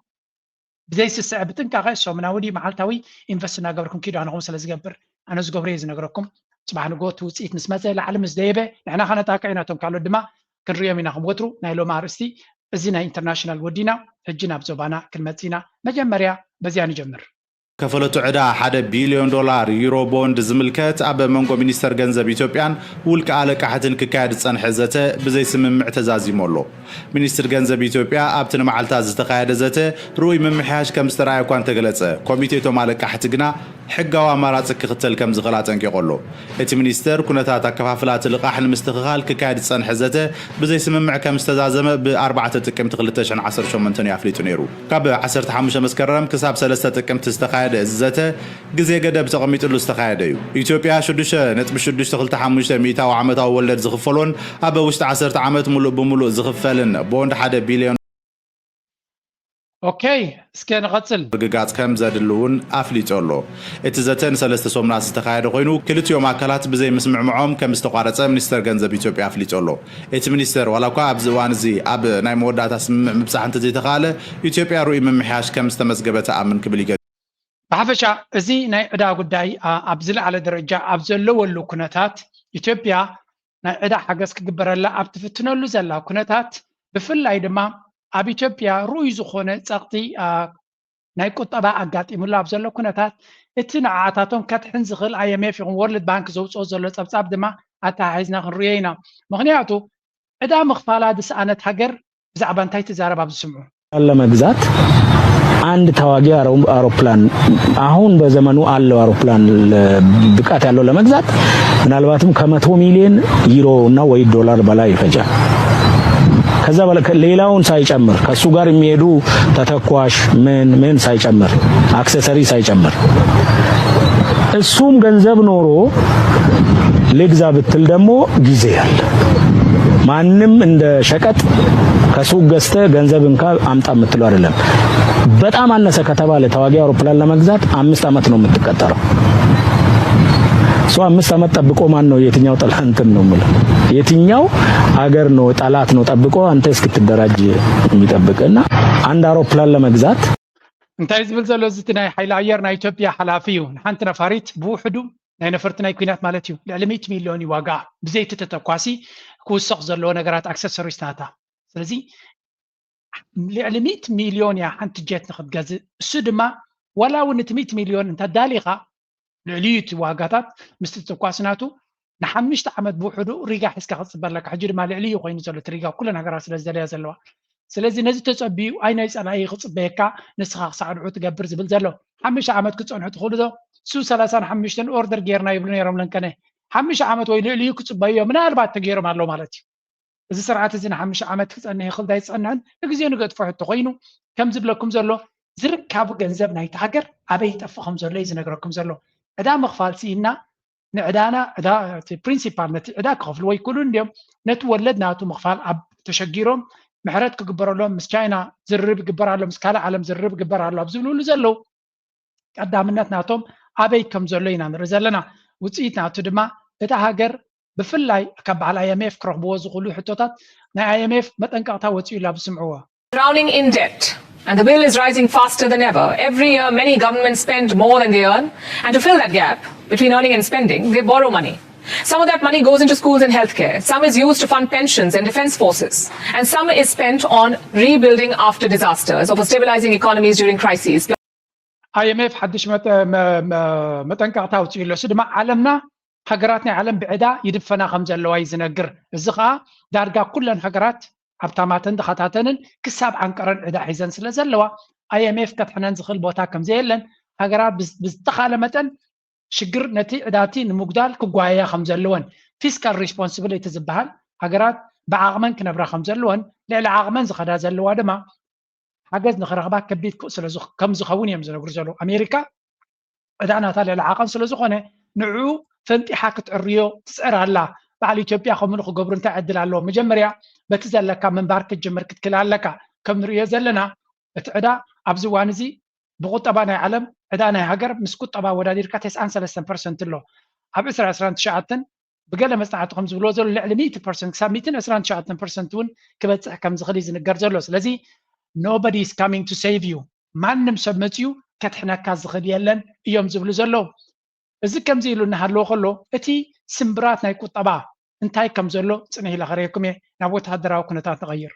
ብዘይስስዐ ብጥንቃቐ ሰሙናዊ ድዩ መዓልታዊ ኢንቨስት እናገበርኩም ኪዱ ኣነኹም ስለ ዝገብር ኣነ ዝገብሮ እየ ዝነግረኩም። ፅባሕ ንግሆ እቲ ውፅኢት ምስ መፀ ላዕሊ ምስ ደየበ ንሕና ከነጣቅዕ ኢና እቶም ካልኦት ድማ ክንሪኦም ኢና። ከም ወትሩ ናይ ሎሚ ኣርእስቲ እዚ ናይ ኢንተርናሽናል ወዲና ሕጂ ናብ ዞባና ክንመፅ ኢና። መጀመርያ በዚያ ንጀምር። ከፈለቱ ዕዳ ሓደ ቢልዮን ዶላር ዩሮ ቦንድ ዝምልከት ኣብ መንጎ ሚኒስተር ገንዘብ ኢትዮጵያን ውልቀ ኣለቃሕትን ክካየድ ዝጸንሐ ዘተ ብዘይ ስምምዕ ተዛዚሙ ኣሎ። ሚኒስትር ገንዘብ ኢትዮጵያ ኣብቲ ንመዓልታት ዝተኻየደ ዘተ ርኡይ ምምሕያሽ ከም ዝተረኣየ እኳ እንተገለጸ፣ ኮሚቴ እቶም ኣለቃሕቲ ግና ሕጋዊ ኣማራጺ ክኽተል ከም ዝኽእል ኣጠንቂቑ ኣሎ። እቲ ሚኒስተር ኩነታት ኣከፋፍላ እቲ ልቓሕ ንምስትኽኻል ክካየድ ዝጸንሐ ዘተ ብዘይ ስምምዕ ከም ዝተዛዘመ ብ ኣርባዕተ ጥቅምቲ ክልተ ሽሕን ዓሰርተ ሸሞንተን እዩ ኣፍሊጡ ነይሩ። ካብ ዓሰርተ ሓሙሽተ መስከረም ክሳብ ሰለስተ ጥቅምቲ ዝተኻየደ እዚ ዘተ ግዜ ገደብ ተቐሚጥሉ ዝተኻየደ እዩ። ኢትዮጵያ ሽዱሽተ ነጥቢ ሽዱሽተ ክልተ ሓሙሽተ ሚእታዊ ዓመታዊ ወለድ ዝኽፈሎን ኣብ ውሽጢ ዓሰርተ ዓመት ሙሉእ ብሙሉእ ዝኽፈልን ቦንድ ሓደ ቢልዮን ኦኬ፣ እስከ ንቐጽል። ርግጋጽ ከም ዘድሊ እውን ኣፍሊጡ ኣሎ። እቲ ዘተ ንሰለስተ ሰሙናት ዝተኻየደ ኮይኑ ክልቲኦም ኣካላት ብዘይ ምስምዕምዖም ከም ዝተቋረጸ ሚኒስተር ገንዘብ ኢትዮጵያ ኣፍሊጡ ኣሎ። እቲ ሚኒስተር ዋላ እኳ ኣብዚ እዋን እዚ ኣብ ናይ መወዳእታ ስምምዕ ምብጻሕ እንተዘይተኻእለ ኢትዮጵያ ርኡይ ምምሕያሽ ከም ዝተመዝገበ ትኣምን ክብል ይገልጽ። ብሓፈሻ እዚ ናይ ዕዳ ጉዳይ ኣብ ዝለዓለ ደረጃ ኣብ ዘለወሉ ኩነታት ኢትዮጵያ ናይ ዕዳ ሓገዝ ክግበረላ ኣብ ትፍትነሉ ዘላ ኩነታት ብፍላይ ድማ ኣብ ኢትዮጵያ ርኡይ ዝኾነ ጸቕጢ ናይ ቁጠባ ኣጋጢሙሉ ኣብ ዘሎ ኩነታት እቲ ንዓታቶም ከድሕን ዝኽእል ኣይኤምኤፍ ይኹን ወርልድ ባንክ ዘውፅኦ ዘሎ ፀብፃብ ድማ ኣተሓሒዝና ክንሪኦ ኢና። ምኽንያቱ ዕዳ ምኽፋላ ዝሰኣነት ሃገር ብዛዕባ እንታይ ትዛረብ ኣብ ዝስምዑ ለመግዛት አንድ ተዋጊ አውሮፕላን አሁን በዘመኑ አለው አውሮፕላን ብቃት ያለው ለመግዛት ምናልባትም ከመቶ ሚሊዮን ዩሮ እና ወይ ዶላር በላይ ይፈጃል። ከዛ ሌላውን ሳይጨምር ከሱ ጋር የሚሄዱ ተተኳሽ ምን ምን ሳይጨምር አክሰሰሪ ሳይጨምር እሱም ገንዘብ ኖሮ ልግዛ ብትል ደግሞ ጊዜ ያለ ማንም እንደ ሸቀጥ ከሱቅ ገዝተ ገንዘብ እንካ አምጣ የምትለው አይደለም። በጣም አነሰ ከተባለ ተዋጊ አውሮፕላን ለመግዛት አምስት ዓመት ነው የምትቀጠረው። እሱ አምስት ዓመት ጠብቆ ማን ነው የትኛው ጠላት እንትን ነው የምልህ የትኛው አገር ነው ጠላት ነው ጠብቆ አንተ እስክትደራጅ የሚጠብቅ እና አንድ አውሮፕላን ለመግዛት እንታይ ዝብል ዘሎ እዚ እቲ ናይ ሓይሊ ኣየር ናይ ኢትዮጵያ ሓላፊ እዩ። ንሓንቲ ነፋሪት ብውሕዱ ናይ ነፈርቲ ናይ ኩናት ማለት እዩ ልዕሊ ሚእቲ ሚልዮን እዩ ዋጋ ብዘይቲ ተተኳሲ ክውሰኽ ዘለዎ ነገራት ኣክሰሰሪስ ናታ። ስለዚ ልዕሊ ሚእቲ ሚልዮን እያ ሓንቲ ጀት ንክትገዝእ። እሱ ድማ ዋላ እውን እቲ ሚእቲ ሚልዮን እንተዳሊኻ ልዕሊኡ እቲ ዋጋታት ምስቲ ተኳሲ ናቱ ንሓምሽተ ዓመት ብውሕዱ ሪጋ ሒዝካ ክትፅበ ኣለካ። ሕጂ ድማ ልዕሊኡ ኮይኑ ዘሎ እቲ ሪጋ ኩለን ሃገራት ስለ ዝደለያ ዘለዋ። ስለዚ ነዚ ተፀቢዩ ኣይ ናይ ፀላኢ ክፅበየካ ንስኻ ክሳዕ ንዑ ትገብር ዝብል ዘሎ ሓምሽተ ዓመት ክፀንሑ ትኽእሉ ዶ? ሱ ሰላሳን ሓሙሽተን ኦርደር ጌርና ይብሉ ነይሮም ለንቀነ ሓምሽተ ዓመት ወይ ልዕሊኡ ክፅበዩ እዮም ምናልባት ተገይሮም ኣለዉ ማለት እዩ። እዚ ስርዓት እዚ ንሓምሽተ ዓመት ክፀንሕ ይኽእል ዶ ኣይፀንሕን ንግዜኡ ንገድፎ ሕቶ ኮይኑ ከም ዝብለኩም ዘሎ ዝርካቡ ገንዘብ ናይቲ ሃገር ኣበይ ይጠፍእ ከም ዘሎ እዩ ዝነግረኩም ዘሎ። ዕዳ ምኽፋል ስኢና ንዕዳና ዕዳ እቲ ፕሪንሲፓል ነቲ ዕዳ ክኸፍልዎ ይክእሉ እንዲዮም ነቲ ወለድ ናቱ ምኽፋል ኣብ ተሸጊሮም ምሕረት ክግበረሎም ምስ ቻይና ዝርርብ ይግበር ኣሎ ምስ ካልእ ዓለም ዝርርብ ይግበር ኣሎ ኣብ ዝብልሉ ዘለዉ ቀዳምነት ናቶም ኣበይ ከም ዘሎ ኢና ንርኢ ዘለና። ውፅኢት ናቱ ድማ እታ ሃገር ብፍላይ ካብ በዓል ኣይኤምኤፍ ክረኽብዎ ዝኽእሉ ሕቶታት ናይ ኣይኤምኤፍ መጠንቀቕታ ወፂኡሉ ኣብ ዝስምዕዎ Drowning in debt. And the bill is rising faster than ever. Every year, many governments spend more than they earn. And to fill that gap between earning and spending, they borrow money. Some of that money goes into schools and healthcare. Some is used to fund pensions and defense forces. And some is spent on rebuilding after disasters or for stabilizing economies during crises. I M F ሓድሽ መጠንቀቕታ ኣውፅኡ ኣሎ። እሱ ድማ ዓለምና ሃገራት ናይ ዓለም ብዕዳ ይድፈና ከም ዘለዋ እዩ ዝነግር። እዚ ከዓ ዳርጋ ኩለን ሃገራት ኣብታማተን ድኻታተንን ክሳብ ዓንቀረን ዕዳ ሒዘን ስለ ዘለዋ I M F ከድሕነን ዝኽእል ቦታ ከም ዘየለን ሃገራት ብዝተኻለ መጠን ሽግር ነቲ ዕዳቲ ንምጉዳል ክጓየያ ከም ዘለወን፣ fiscal responsibility ዝበሃል ሃገራት ብዓቕመን ክነብራ ከም ዘለወን፣ ልዕሊ ዓቕመን ዝኸዳ ዘለዋ ድማ ሓገዝ ንኽረኽባ ከቢድ ከም ዝኸውን እዮም ዝነግሩ ዘለዉ። ኣሜሪካ ዕዳ ናታ ልዕሊ ዓቐን ስለ ዝኾነ ንዕኡ ፈንጢሓ ክትዕርዮ ትፅዕር ኣላ። በዓል ኢትዮጵያ ከምኡ ክገብሩ እንታይ ዕድል ኣለዎ? መጀመርያ በቲ ዘለካ ምንባር ክትጅምር ክትክእል ኣለካ። ከም ንርእዮ ዘለና እቲ ዕዳ ኣብዚ እዋን እዚ ብቁጠባ ናይ ዓለም ዕዳ ናይ ሃገር ምስ ቁጠባ ኣወዳዲርካ ተስዓን ሰለስተን ፐርሰንት ኣሎ። ኣብ ዕስራ ዕስራን ትሽዓተን ብገለ መፅናዕቲ ከም ዝብልዎ ዘሎ ልዕሊ ሚእቲ ፐርሰንት ክሳብ ሚእትን ዕስራን ትሽዓተን ፐርሰንት እውን ክበፅሕ ከም ዝኽእል እዩ ዝንገር ዘሎ። ስለዚ nobody is coming to save you፣ ማንም ሰብ መፅዩ ከድሕነካ ዝኽእል የለን እዮም ዝብሉ ዘለዉ። እዚ ከምዚ ኢሉ እናሃለወ ከሎ እቲ ስምብራት ናይ ቁጠባ እንታይ ከም ዘሎ ፅንሕ ኢለ ከርእየኩም እየ። ናብ ወተሃደራዊ ኩነታት ንቐይር።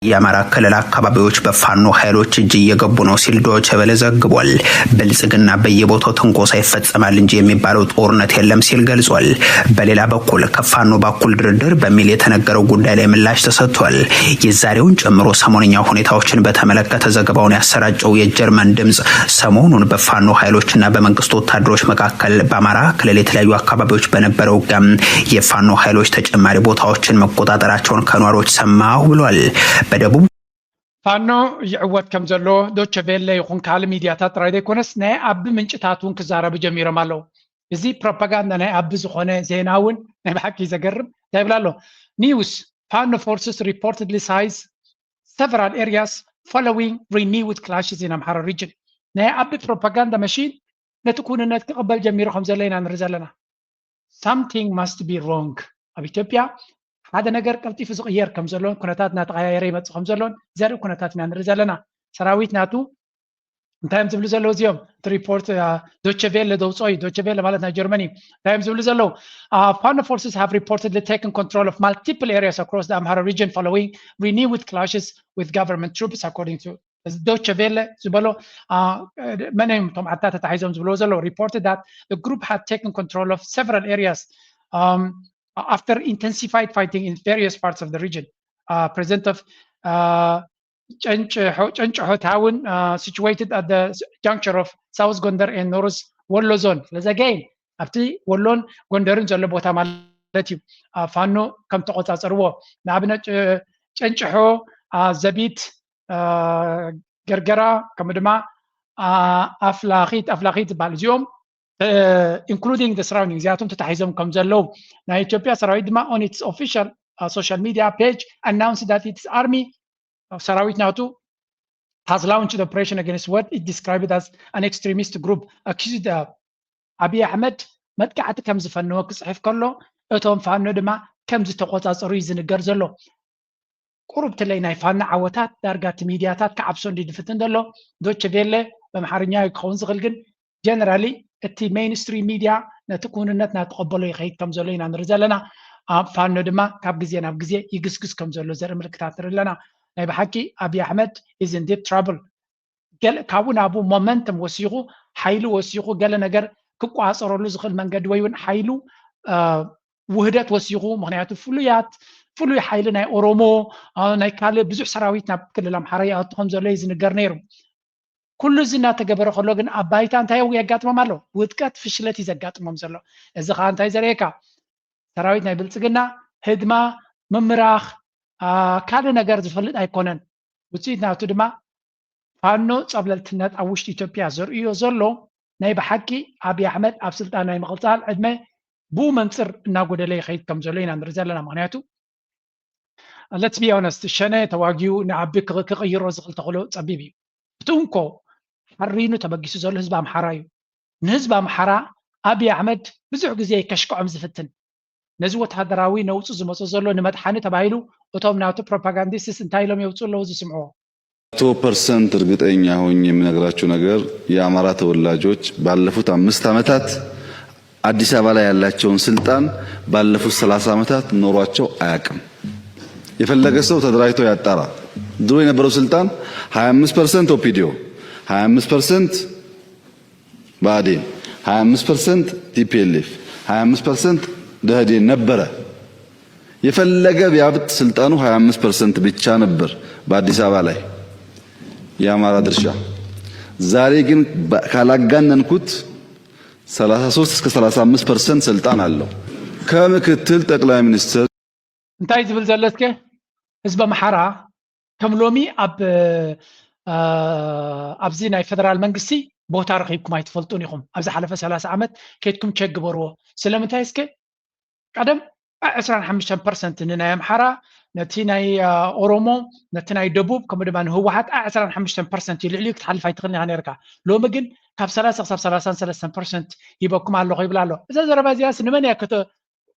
የአማራ ክልል አካባቢዎች በፋኖ ኃይሎች እጅ እየገቡ ነው ሲል ዶይቼ ቬለ ዘግቧል። ብልጽግና በየቦታው ትንኮሳ ይፈጸማል እንጂ የሚባለው ጦርነት የለም ሲል ገልጿል። በሌላ በኩል ከፋኖ በኩል ድርድር በሚል የተነገረው ጉዳይ ላይ ምላሽ ተሰጥቷል። የዛሬውን ጨምሮ ሰሞንኛ ሁኔታዎችን በተመለከተ ዘገባውን ያሰራጨው የጀርመን ድምፅ ሰሞኑን በፋኖ ኃይሎችና በመንግስት ወታደሮች መካከል በአማራ ክልል የተለያዩ አካባቢዎች በነበረው ውጊያ የፋኖ ኃይሎች ተጨማሪ ቦታዎችን መቆጣጠራቸውን ከነዋሪዎች ሰማሁ ብሏል። በደቡብ ፋኖ ይዕወት ከም ዘሎ ዶቸ ቬለ ይኹን ካልእ ሚድያታት ጥራይ ዘይኮነስ ናይ ኣቢ ምንጭታት እውን ክዛረቡ ጀሚሮም ኣለዉ። እዚ ፕሮፓጋንዳ ናይ ኣቢ ዝኾነ ዜና እውን ናይ ብሓቂ ዘገርም እንታይ ይብል ኣሎ? News: Fano forces reportedly seize several areas following renewed clashes in Amhara region። ናይ ኣቢ ፕሮፓጋንዳ መሽን ነቲ ኩንነት ክቕበል ጀሚሩ ከም ዘሎ ኢና ንርኢ ዘለና። Something must be wrong። ኣብ ኢትዮጵያ ሓደ ነገር ቀልጢፉ ዝቕየር ከም ዘሎን ኩነታት እናተቐያየረ ይመፅእ ከም ዘሎን ዘርኢ ኩነታት ኢና ንርኢ ዘለና። ሰራዊት ናቱ እንታይ እዮም ዝብሉ ዘለዉ እዚኦም? እቲ ሪፖርት ዶቸ ቬለ ዘውፅኦ እዩ። ዶቸ ቬለ ማለት ናይ ጀርመን እዩ። እንታይ እዮም ዝብሉ ዘለዉ? Fano forces have reportedly taken control of multiple areas across the Amhara region following renewed clashes with government troops, according to እዚ ዶቸ ቬለ ዝበሎ። መን እዮም እቶም ኣታ ተታሒዞም ዝብልዎ ዘለዉ? Reported that the group had taken control of several areas after intensified fighting in various parts of the region. President of ጨንጭሖ ታውን situated at the juncture of South Gondar and North Wollo zone። ስለዚ again ኣብቲ ወሎን ጎንደርን ዘሎ ቦታ ማለት እዩ። ፋኖ ከም ተቆፃፀርዎ ንኣብነት ጨንጭሖ፣ ዘቢት፣ ገርገራ ከምኡ ድማ ኣፍላኺት ኣፍላኺት ዝበሃል እዚኦም including the surrounding እዚኣቶም ተታሒዞም ከም ዘለዉ ናይ ኢትዮጵያ ሰራዊት ድማ on its official social media page announced that its army ሰራዊት ናቱ has launched operation against what it described as an extremist group, accused ኣብይ ኣሕመድ መጥቃዕቲ ከም ዝፈነወ ክፅሕፍ ከሎ እቶም ፋኖ ድማ ከም ዝተቆፃፀሩ እዩ ዝንገር ዘሎ። ቁሩብ ትለይ ናይ ፋኖ ዓወታት ዳርጋ እቲ ሚድያታት ክዓብሶ እንዲ ዝፍትን ዘሎ። ዶቸ ቬለ በምሓርኛ እዩ ክኸውን ዝኽእል ግን generally እቲ mainstream media ነቲ ክውንነት እናተቐበሎ ይኸይድ ከም ዘሎ ኢና ንርኢ ዘለና። ፋኖ ድማ ካብ ግዜ ናብ ግዜ ይግስግስ ከም ዘሎ ዘርኢ ምልክታት ንርኢ ኣለና። ናይ ብሓቂ ኣብይ ኣሕመድ is in deep trouble። ገለ ካብኡ ናብኡ momentum ወሲኹ ሓይሉ ወሲኹ ገለ ነገር ክቋፀረሉ ዝኽእል መንገዲ ወይ እውን ሓይሉ ውህደት ወሲኹ። ምክንያቱ ፍሉያት ፍሉይ ሓይሊ ናይ ኦሮሞ ናይ ካልእ ብዙሕ ሰራዊት ናብ ክልል ኣምሓራ ይኣቱ ከም ዘሎ እዩ ዝንገር ነይሩ። ኩሉ እዚ እናተገበረ ከሎ ግን ኣብ ባይታ እንታይ የጋጥሞም ኣሎ? ውድቀት፣ ፍሽለት እዩ ዘጋጥሞም ዘሎ። እዚ ከዓ እንታይ ዘርእየካ? ሰራዊት ናይ ብልፅግና ህድማ፣ ምምራኽ፣ ካልእ ነገር ዝፈልጥ ኣይኮነን። ውፅኢት ናቱ ድማ ፋኖ ፀብለልትነት ኣብ ውሽጢ ኢትዮጵያ ዘርእዮ ዘሎ ናይ ብሓቂ ኣብይ ኣሕመድ ኣብ ስልጣን ናይ ምቕፃል ዕድመ ብኡ መንፅር እናጎደለ ይኸይድ ከም ዘሎ ኢና ንርኢ ዘለና። ምክንያቱ let's be honest፣ ሸነ ተዋጊኡ ንዓቢ ክቕይሮ ዝኽእል ተኽእሎ ፀቢብ እዩ። እቲ እንኮ ሓሪኑ ተበጊሱ ዘሎ ህዝቢ ኣምሓራ እዩ። ንህዝቢ ኣምሓራ ኣብይ ኣሕመድ ብዙሕ ግዜ ከሽክዖም ዝፍትን ነዚ ወተሃደራዊ ነውፂ ዝመፆ ዘሎ ንመድሓኒ ተባሂሉ እቶም ናቱ ፕሮፓጋንዲስትስ እንታይ ኢሎም የውፅኡ ኣለዉ ዝስምዕዎ። መቶ ፐርሰንት እርግጠኛ ሆኜ የምነግራችሁ ነገር የአማራ ተወላጆች ባለፉት አምስት ዓመታት አዲስ አበባ ላይ ያላቸውን ስልጣን ባለፉት ሰላሳ ዓመታት ኖሯቸው አያውቅም። የፈለገ ሰው ተደራጅቶ ያጣራ። ድሮ የነበረው ስልጣን ሃያ አምስት ፐርሰንት ኦፒዲዮ፣ ሃያ አምስት ፐርሰንት ብአዴን፣ ሃያ አምስት ፐርሰንት ቲ ፒ ኤል ኤፍ፣ ሃያ አምስት ፐርሰንት ደህዴን ነበረ። የፈለገ ቢያብጥ ስልጣኑ ሃያ አምስት ፐርሰንት ብቻ ነበር በአዲስ አበባ ላይ የአማራ ድርሻ። ዛሬ ግን ካላጋነንኩት ሠላሳ ሦስት እስከ ሠላሳ አምስት ፐርሰንት ስልጣን አለው ከምክትል ጠቅላይ ሚኒስትር። እንታይ ዝብል ዘሎ እስከ? ህዝቢ ኣምሓራ ከም ሎሚ ኣብ ኣብዚ ናይ ፌደራል መንግስቲ ቦታ ረኺብኩም ኣይትፈልጡን ኢኹም። ኣብ ዝሓለፈ ሰላሳ ዓመት ከድኩም ቸክ ግበርዎ። ስለምንታይ እስከ? ቀደም ዕስራን ሓሙሽተን ፐርሰንት ንናይ ኣምሓራ፣ ነቲ ናይ ኦሮሞ፣ ነቲ ናይ ደቡብ፣ ከምኡ ድማ ንህወሓት ዕስራን ሓሙሽተን ፐርሰንት እዩ። ልዕሊኡ ክትሓልፍ ኣይትኽእልን ኢኻ ነርካ። ሎሚ ግን ካብ ሰላሳ ክሳብ ሰላሳን ሰለስተን ፐርሰንት ሂበኩም ኣለኹ ይብል ኣሎ። እዛ ዘረባ እዚኣስ ንመን እያ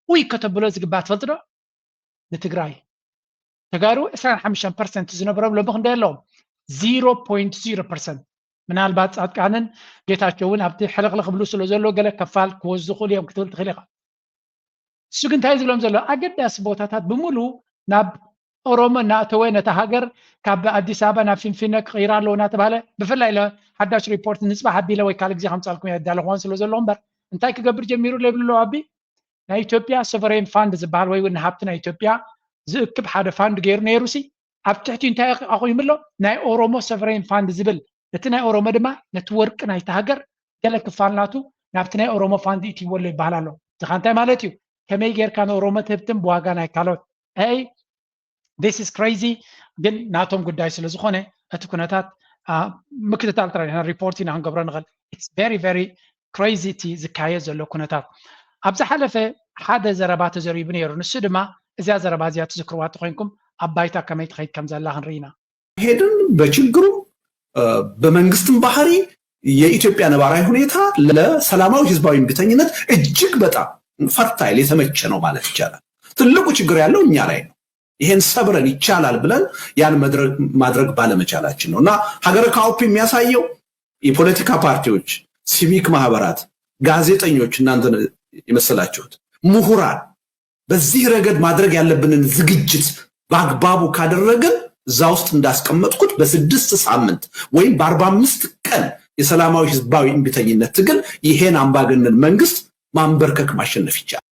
ውይ ከተብሎ ዝግባእ ትፈልጥ ዶ? ንትግራይ። ተጋሩ ዕስራን ሓሙሽተን ፐርሰንት ዝነበሮም ሎሚ ክንደይ ኣለዎም? ዜሮ ፖይንት ዜሮ ፐርሰንት። ምናልባት ፃድቃንን ጌታቸው እውን ኣብቲ ሕልኽልኽ ብሉ ስለ ዘሎ ገለ ከፋል ክወስዱ ክእሉ እዮም ክትብል ትኽእል ኢኻ። እሱ ግን እንታይ ዝብሎም ዘሎ? ኣገዳሲ ቦታታት ብምሉ ናብ ኦሮሞ እናእተወ ነታ ሃገር ካብ ኣዲስ ኣበባ ናብ ፊንፊነ ክቕይራ ኣለዎ እናተባሃለ ብፍላይ ሓዳሽ ሪፖርት ንፅባሕ ኣቢለ ወይ ካልእ ግዜ ከምፃልኩም የዳለኹዋን ስለ ዘሎ እምበር እንታይ ክገብር ጀሚሩ ለይብሉ ኣለዉ ኣቢ ናይ ኢትዮጵያ ሶቨሬን ፋንድ ዝበሃል ወይ እውን ሃብቲ ናይ ኢትዮጵያ ዝእክብ ሓደ ፋንድ ገይሩ ነይሩ ሲ ኣብ ትሕቲ እንታይ ኣቑይሙ ኣሎ ናይ ኦሮሞ ሶቨሬን ፋንድ ዝብል እቲ ናይ ኦሮሞ ድማ ነቲ ወርቂ ናይቲ ሃገር ገለ ክፋል ናቱ ናብቲ ናይ ኦሮሞ ፋንድ ይእትይዎ ኣሎ ይበሃል ኣሎ። እዚኻ እንታይ ማለት እዩ? ከመይ ጌርካ ንኦሮሞ ትህብትም ብዋጋ ናይ ካልኦት ኣይ this is crazy። ግን ናቶም ጉዳይ ስለ ዝኾነ እቲ ኩነታት ምክትታል ጥራይ ሪፖርት ኢና ክንገብሮ ንኽእል። It's very very crazy እቲ ዝካየድ ዘሎ ኩነታት። ኣብ ዝሓለፈ ሓደ ዘረባ ተዘሪቡ ነይሩ። ንሱ ድማ እዚኣ ዘረባ እዚኣ ትዝክርዋ ተኮይንኩም ኣብ ባይታ ከመይ ትኸይድ ከም ዘላ ክንርኢ ኢና። ሄድን በችግሩም በመንግስትም ባህሪ የኢትዮጵያ ነባራዊ ሁኔታ ለሰላማዊ ህዝባዊ እምቢተኝነት እጅግ በጣም ፈርታይል የተመቸ ነው ማለት ይቻላል። ትልቁ ችግር ያለው እኛ ላይ ነው። ይሄን ሰብረን ይቻላል ብለን ያን ማድረግ ባለመቻላችን ነው። እና ሀገረ ካውፕ የሚያሳየው የፖለቲካ ፓርቲዎች፣ ሲቪክ ማህበራት፣ ጋዜጠኞች፣ እናንተ የመሰላችሁት ምሁራን በዚህ ረገድ ማድረግ ያለብንን ዝግጅት በአግባቡ ካደረግን እዛ ውስጥ እንዳስቀመጥኩት በስድስት ሳምንት ወይም በአርባ አምስት ቀን የሰላማዊ ህዝባዊ እምቢተኝነት ትግል ይሄን አምባገነን መንግስት ማንበርከክ ማሸነፍ ይቻላል።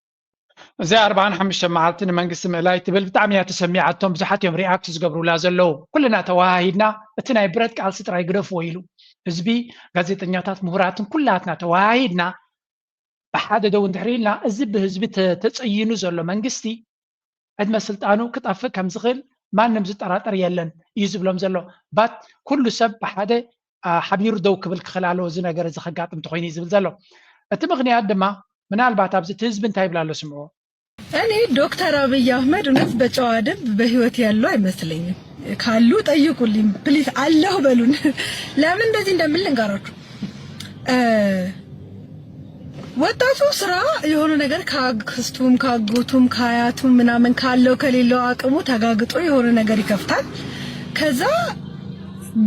እዚኣ ኣርባዓን ሓሙሽተን መዓልቲ ንመንግስቲ ምእላይ ትብል ብጣዕሚ እያ ተሰሚዓቶም። ብዙሓት እዮም ሪኣክት ዝገብሩላ ዘለዉ። ኩልና ተወሃሂድና እቲ ናይ ብረት ቃልሲ ጥራይ ግደፍዎ ኢሉ ህዝቢ፣ ጋዜጠኛታት፣ ምሁራትን ኩላትና ተወሃሂድና ብሓደ ደው እንድሕር ኢልና እዚ ብህዝቢ ተፀይኑ ዘሎ መንግስቲ ዕድመ ስልጣኑ ክጠፍእ ከም ዝኽእል ማንም ዝጠራጠር የለን እዩ ዝብሎም ዘሎ። ባት ኩሉ ሰብ ብሓደ ሓቢሩ ደው ክብል ክኽእል ኣለዎ እዚ ነገር እዚ ከጋጥም እንተኮይኑ እዩ ዝብል ዘሎ። እቲ ምኽንያት ድማ ምናልባት ኣብዚ እቲ ህዝቢ እንታይ ይብል ኣሎ ስምዑ። እኔ ዶክተር አብይ አህመድ እውነት በጨዋ ደንብ በህይወት ያሉ አይመስለኝም። ካሉ ጠይቁልኝ ፕሊስ፣ አለሁ በሉን። ለምን እንደዚህ እንደምል ልንገራችሁ። ወጣቱ ስራ የሆነ ነገር ከአክስቱም ከአጎቱም ከአያቱም ምናምን ካለው ከሌለው አቅሙ ተጋግጦ የሆነ ነገር ይከፍታል። ከዛ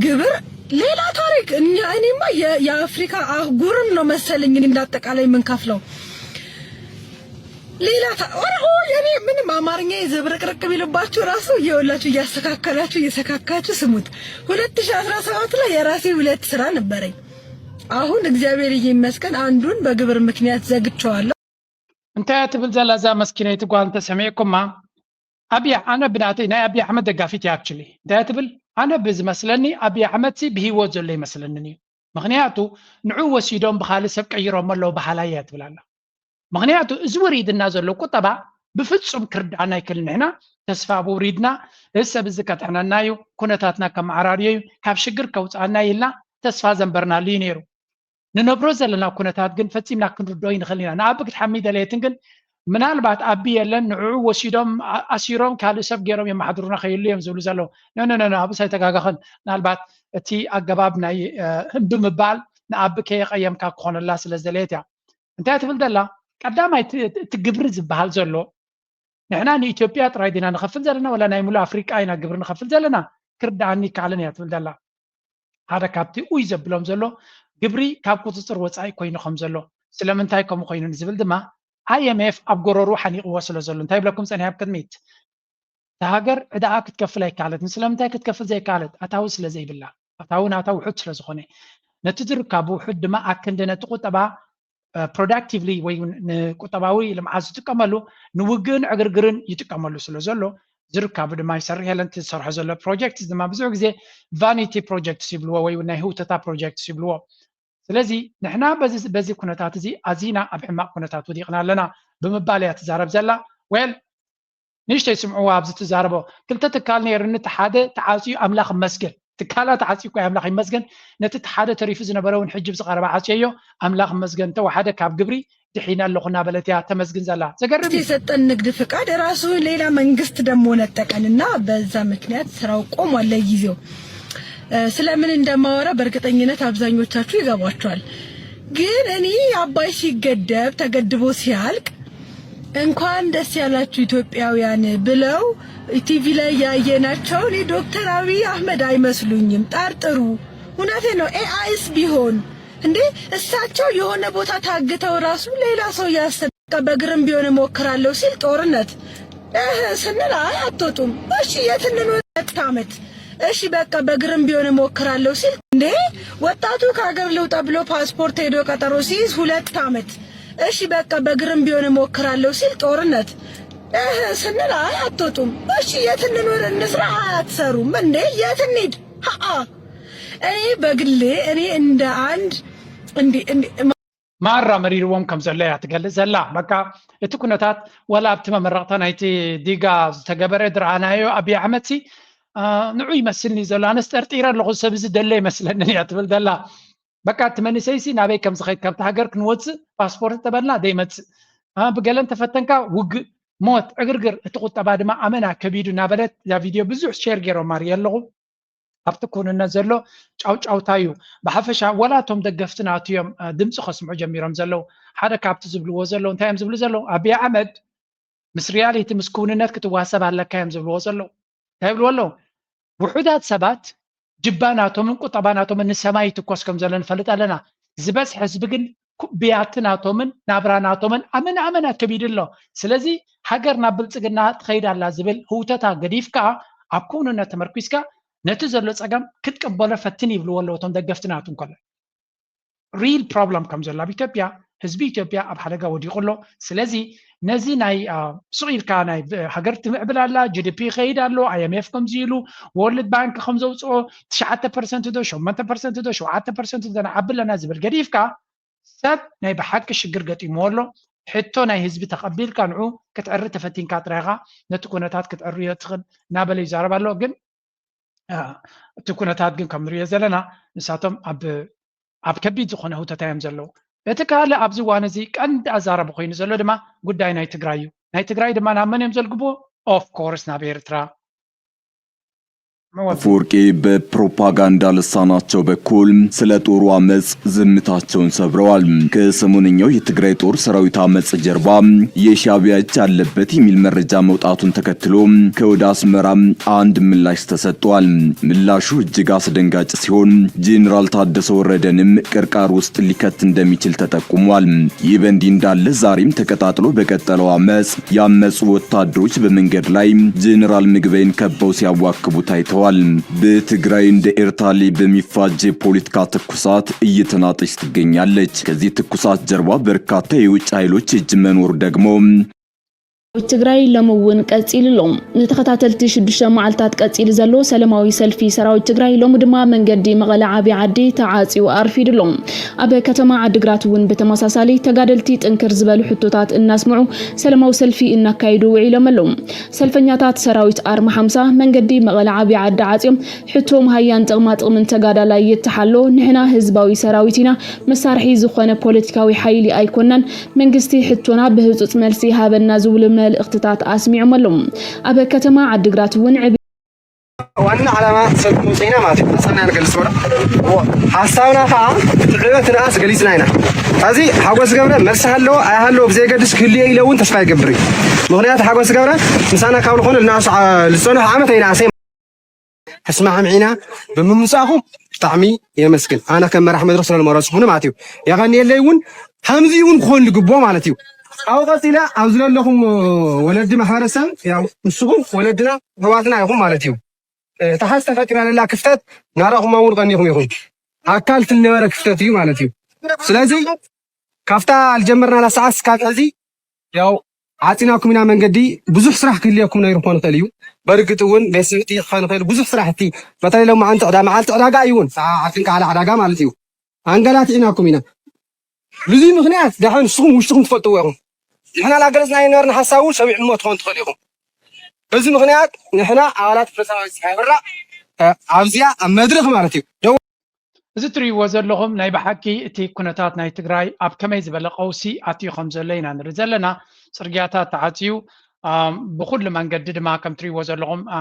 ግብር ሌላ ታሪክ። እኛ እኔማ የአፍሪካ አህጉርን ነው መሰለኝ እንዳጠቃላይ የምንከፍለው። ሌላ ኦርሆ የኔ ምንም አማርኛ ዝብርቅርቅ ቢልባችሁ ራሱ እየወላችሁ እያስተካከላችሁ እየሰካካችሁ ስሙት። ሁለት ሺህ አስራ ሰባት ላይ የራሴ ሁለት ስራ ነበረኝ። አሁን እግዚአብሔር ይመስገን አንዱን በግብር ምክንያት ዘግቸዋለሁ። እንታይ ትብል ዘላ እዛ መስኪነይቲ ጓል እንተሰሚዕኩማ ኣብያ ኣነ ብናተይ ናይ ኣብይ ኣሕመድ ደጋፊት እያ ኣክቹሊ እንታይ ትብል ኣነ ብዝመስለኒ ኣብይ ኣሕመድ ሲ ብሂወት ዘሎ ይመስለንን እዩ። ምክንያቱ ንዑ ወሲዶም ብካልእ ሰብ ቀይሮሞ ኣለዉ በሃላይ እያ ትብል ኣላ። ምክንያቱ እዚ ወሪድና ዘሎ ቁጠባ ብፍፁም ክርድኣና ኣይክእል። ንሕና ተስፋ ውሪድና እዚ ሰብ እዚ ከጥሕነና እዩ፣ ኩነታትና ከመዓራርዮ እዩ፣ ካብ ሽግር ከውፅኣና እዩ ኢልና ተስፋ ዘንበርናሉ እዩ ነይሩ። ንነብሮ ዘለና ኩነታት ግን ፈፂምና ክንርድኦ ይንኽእል ኢና። ንኣቢ ክትሓሚ ደለየትን ግን ምናልባት ኣቢ የለን ንዕዑ ወሲዶም ኣሲሮም ካልእ ሰብ ገይሮም የመሓድሩና ከይሉ እዮም ዝብሉ ዘለዉ። ነነነ ኣብስ ኣይተጋገኽን። ምናልባት እቲ ኣገባብ ናይ ህንዱ ምባል ንኣቢ ከየቐየምካ ክኾነላ ስለ ዝደለየት እያ። እንታይ ትብል ዘላ ቀዳማይ እቲ ግብሪ ዝበሃል ዘሎ ንሕና ንኢትዮጵያ ጥራይ ዲና ንኸፍል ዘለና ወላ ናይ ሙሉእ ኣፍሪቃ ኢና ግብሪ ንኸፍል ዘለና? ክርድኣኒ ይከኣልን እያ ትብል ዘላ። ሓደ ካብቲ ኡይ ዘብሎም ዘሎ ግብሪ ካብ ቁፅፅር ወፃኢ ኮይኑ ከም ዘሎ ስለምንታይ ከምኡ ኮይኑ ንዝብል ድማ ኣይኤምኤፍ ኣብ ጎረሩ ሓኒቕዎ ስለ ዘሎ እንታይ ይብለኩም ጸኒሓ ኣብ ቅድሚት እታ ሃገር ዕዳኣ ክትከፍል ኣይከኣለትን። ስለምንታይ ክትከፍል ዘይከኣለት? ኣታዊ ስለ ዘይብላ፣ ኣታዊ ናታ ውሑድ ስለ ዝኾነ፣ ነቲ ዝርካቡ ውሑድ ድማ ኣክንዲ ነቲ ቁጠባ ፕሮዳክቲቭሊ ወይ እውን ንቁጠባዊ ልምዓት ዝጥቀመሉ ንውግእን ዕግርግርን ይጥቀመሉ ስለ ዘሎ ዝርካቡ ድማ ይሰርሕ የለን። እቲ ዝሰርሖ ዘሎ ፕሮጀክት ድማ ብዙሕ ግዜ ቫኒቲ ፕሮጀክትስ ይብልዎ ወይ እውን ናይ ህውተታ ፕሮጀክትስ ይብልዎ። ስለዚ ንሕና በዚ በዚ ኩነታት እዚ ኣዚና ኣብ ሕማቕ ኩነታት ወዲቕና ኣለና ብምባል እያ ትዛረብ ዘላ። ዌል ንእሽተይ ስምዕዋ ኣብዚ ትዛረቦ ክልተ ትካል ነይርኒ እቲ ሓደ ተዓፅዩ ኣምላኽ መስገን ትካላ ተዓፅዩ እኳ ኣምላኽ ይመስገን ነቲ እቲ ሓደ ተሪፉ ዝነበረ እውን ሕጂ ብዝቐረባ ዓፅየዮ ኣምላኽ መስገን ተወሓደ ካብ ግብሪ ድሒነ ኣለኹ እናበለት እያ ተመስግን ዘላ ዘገርም እዩ። የሰጠን ንግድ ፍቃድ ራሱ ሌላ መንግስት ደግሞ ነጠቀንና በዛ ምክንያት ስራው ቆሟል ለጊዜው። ስለምን እንደማወራ በእርግጠኝነት አብዛኞቻችሁ ይገባችኋል። ግን እኔ አባይ ሲገደብ ተገድቦ ሲያልቅ እንኳን ደስ ያላችሁ ኢትዮጵያውያን ብለው ቲቪ ላይ ያየናቸው እኔ ዶክተር አብይ አህመድ አይመስሉኝም። ጠርጥሩ። እውነቴ ነው። ኤአይስ ቢሆን እንዴ እሳቸው የሆነ ቦታ ታግተው ራሱ ሌላ ሰው ያሰ በግርም ቢሆን እሞክራለሁ ሲል ጦርነት እህ ስንል አይ አትወጡም። እሺ የት እንኖር? ሁለት ዓመት እሺ በቃ በግርም ቢሆን እሞክራለሁ ሲል እንዴ ወጣቱ ከሀገር ልውጣ ብሎ ፓስፖርት ሄዶ ቀጠሮ ሲይዝ ሁለት ዓመት እሺ በቃ በግርም ቢሆን እሞክራለሁ ሲል ጦርነት እህ ስንል አይ አትወጡም። እሺ የት እንኖር እንስራ? አትሰሩም እንዴ የት እንሂድ? ሀአ እኔ በግሌ እኔ እንደ አንድ እንዲ እንዲ ማራ መሪርዎም ከም ዘሎ እያ ትገልጽ ዘላ። በቃ እቲ ኩነታት ወላ ኣብቲ መመረቕታ ናይቲ ዲጋ ዝተገበረ ዝረኣናዮ ኣብይ ኣሕመድ ሲ ንዑ ይመስልኒ ዘሎ ኣነስ ጠርጢረ ኣለኹ ሰብ እዚ ደሎ ይመስለንን እያ ትብል ዘላ። በቃ እቲ መንእሰይሲ ናበይ ከም ዝኸይድ ካብቲ ሃገር ክንወፅእ ፓስፖርት ተበልና ዘይመፅእ ብገለ እንተፈተንካ ውግእ ሞት ዕግርግር እቲ ቁጠባ ድማ ኣመና ከቢዱ እናበለት እዛ ቪድዮ ብዙሕ ሼር ገይሮማ ርየ ኣለኹ። ኣብቲ ክውንነት ዘሎ ጫውጫውታ እዩ። ብሓፈሻ ወላ እቶም ደገፍቲ ናቱ እዮም ድምፂ ከስምዑ ጀሚሮም ዘለዉ። ሓደ ካብቲ ዝብልዎ ዘለዉ እንታይ እዮም ዝብሉ ዘለዉ? ኣብይ ኣሕመድ ምስ ሪያሊቲ ምስ ክውንነት ክትዋሰብ ኣለካ እዮም ዝብልዎ ዘለዉ። እንታይ ይብልዎ ኣለዉ? ውሑዳት ሰባት ጅባ ናቶምን ቁጠባ ናቶምን ንሰማይ ይትኮስ ከም ዘሎ ንፈልጥ ኣለና። ዝበዝሐ ህዝቢ ግን ብያቲ ናቶምን ናብራ ናቶምን ኣመና ኣመና ከቢዱ ኣሎ። ስለዚ ሃገር ናብ ብልፅግና ትኸይድ ኣላ ዝብል ህውተታ ገዲፍካ ኣብ ክውንነት ተመርኲስካ ነቲ ዘሎ ፀገም ክትቅበሎ ፈትን ይብልዎ ኣለዉ እቶም ደገፍቲ ናቱ እንከሎ real problem ከም ዘሎ ኣብ ኢትዮጵያ ህዝቢ ኢትዮጵያ ኣብ ሓደጋ ወዲቑ ኣሎ። ስለዚ ነዚ ናይ ስቕ ኢልካ ናይ ሃገር ትምዕብል ኣላ፣ ጂ ዲ ፒ ይኸይድ ኣሎ፣ ኣይ ኤም ኤፍ ከምዚ ኢሉ፣ ወርልድ ባንክ ከም ዘውፅኦ ትሽዓተ ፐርሰንት ዶ ሸሞንተ ፐርሰንት ዶ ሸውዓተ ፐርሰንት ዶ ንዓቢ ኣለና ዝብል ገዲፍካ ሰብ ናይ ብሓቂ ሽግር ገጢምዎ ኣሎ። ሕቶ ናይ ህዝቢ ተቐቢልካ ንዑ ክትዕሪ ተፈቲንካ ጥራይኻ ነቲ ኩነታት ክትዕርዮ ትኽእል እናበለ ይዛረብ ኣሎ። ግን እቲ ኩነታት ግን ከም ንሪኦ ዘለና ንሳቶም ኣብ ኣብ ከቢድ ዝኾነ ህውተታ እዮም ዘለዉ። እቲ ካልእ ኣብዚ እዋን እዚ ቀንዲ ኣዛረቢ ኮይኑ ዘሎ ድማ ጉዳይ ናይ ትግራይ እዩ። ናይ ትግራይ ድማ ናብ መን እዮም ዘልግብዎ? ኦፍ ኮርስ ናብ ኤርትራ። አፈወርቂ በፕሮፓጋንዳ ልሳናቸው በኩል ስለ ጦሩ አመፅ ዝምታቸውን ሰብረዋል። ከሰሞነኛው የትግራይ ጦር ሰራዊት አመፅ ጀርባ የሻዕቢያ እጅ አለበት የሚል መረጃ መውጣቱን ተከትሎ ከወደ አስመራ አንድ ምላሽ ተሰጥቷል። ምላሹ እጅግ አስደንጋጭ ሲሆን ጄኔራል ታደሰ ወረደንም ቅርቃር ውስጥ ሊከት እንደሚችል ተጠቁሟል። ይህ በእንዲህ እንዳለ ዛሬም ተቀጣጥሎ በቀጠለው አመፅ ያመፁ ወታደሮች በመንገድ ላይ ጄኔራል ምግበይን ከበው ሲያዋክቡ ታይተዋል። በትግራይ እንደ ኤርታሌ በሚፋጅ የፖለቲካ ትኩሳት እየተናጠች ትገኛለች። ከዚህ ትኩሳት ጀርባ በርካታ የውጭ ኃይሎች እጅ መኖሩ ደግሞ ትግራይ ሎሚ እውን ቀፂሉ ኣሎ። ንተኸታተልቲ ሽዱሽተ መዓልታት ቀፂሉ ዘሎ ሰላማዊ ሰልፊ ሰራዊት ትግራይ ሎሚ ድማ መንገዲ መቐለ ዓብዪ ዓዲ ተዓፅዩ ኣርፊዱ ኣሎ። ኣብ ከተማ ዓዲግራት እውን ብተመሳሳሊ ተጋደልቲ ጥንክር ዝበሉ ሕቶታት እናስምዑ ሰላማዊ ሰልፊ እናካየዱ ውዒሎም ኣለዉ። ሰልፈኛታት ሰራዊት ኣርማ ሓምሳ መንገዲ መቐለ ዓብዪ ዓዲ ዓፅዮም ሕቶ መሃያን ጥቕማ ጥቕምን ተጋዳላይ ይተሓሎ፣ ንሕና ህዝባዊ ሰራዊት ኢና፣ መሳርሒ ዝኾነ ፖለቲካዊ ሓይሊ ኣይኮናን፣ መንግስቲ ሕቶና ብህፁፅ መልሲ ይሃበና ዝብሉ መልእኽትታት ኣስሚዖም ኣለዉ። ኣብ ከተማ ዓዲግራት እውን ዕብየት። ዋና ዓላማ ሰልፊ መውፅኢና ማለት እዩ ሓሳብና ንገልፅ ወላ ሓሳብና ከዓ ብትዕበትንኣስ ገሊፅና ኢና። ሕዚ ሓጎስ ገብረ መልሲ ሃለዎ ኣይሃለዎ ብዘየገድስ ክህልዮ ኢለ እውን ተስፋ ይገብር እዩ። ምክንያቱ ሓጎስ ገብረ ምሳና ካብ ዝኾነ ልናሱ ዝፀንሑ ዓመት ኣይንኣሰይ ሕስማዕም ዒና ብምምፃእኹም ብጣዕሚ የመስግን። ኣነ ከም መራሕ መድረክ ስለ ዝመረፅኩኒ ማለት እዩ። የቐንየለይ እውን ከምዚ እውን ክኾን ዝግብኦ ማለት እዩ። ካብኡ ቀፂለ ኣብዚ ዘለኹም ወለዲ ማሕበረሰብ፣ ያው ንስኹም ወለድና ኣሕዋትና ኢኹም ማለት እዩ። እታ ሓዚ ተፈጢራ ዘላ ክፍተት ናራኹም እውን ቀኒኹም ኢኹም። ኣካል ዝነበረ ክፍተት እዩ ማለት እዩ። ስለዚ ካብታ ዝጀመርናላ ሰዓት እስካብ ሕዚ ያው ዓፂናኩም ኢና መንገዲ። ብዙሕ ስራሕ ክህልየኩም ነይሩ ክኾን ይኽእል እዩ። በርግጥ እውን ቤት ስብቲ ክኾን ይኽእል፣ ብዙሕ ስራሕቲ፣ በተለይ ሎማዓንቲ ዕዳ-፣ መዓልቲ ዕዳጋ እዩ እውን፣ ሰዓ ዓርክን ካዕላ ዕዳጋ ማለት እዩ። ኣንገላቲዕናኩም ኢና። ብዙይ ምኽንያት ዳሕን ንስኹም ውሽጥኹም ትፈልጥዎ ኢኹም። ንሕና ላገለጽናዮ ነበርና ሓሳብ እውን ሰሚዕሞ ትኾን ትኽእል ኢኹም። በዚ ምኽንያት ንሕና ኣባላት ፍረሳዊ ሓበራ ኣብዚኣ ኣብ መድረኽ ማለት እዩ ደው እዚ እትርእይዎ ዘለኹም ናይ ብሓቂ እቲ ኩነታት ናይ ትግራይ ኣብ ከመይ ዝበለ ቀውሲ ኣትዩ ከም ዘሎ ኢና ንርኢ ዘለና። ጽርግያታት ተዓጽዩ፣ ኣም፣ ብኹሉ መንገዲ ድማ ከም ትርእይዎ ዘለኹም፣ ኣ፣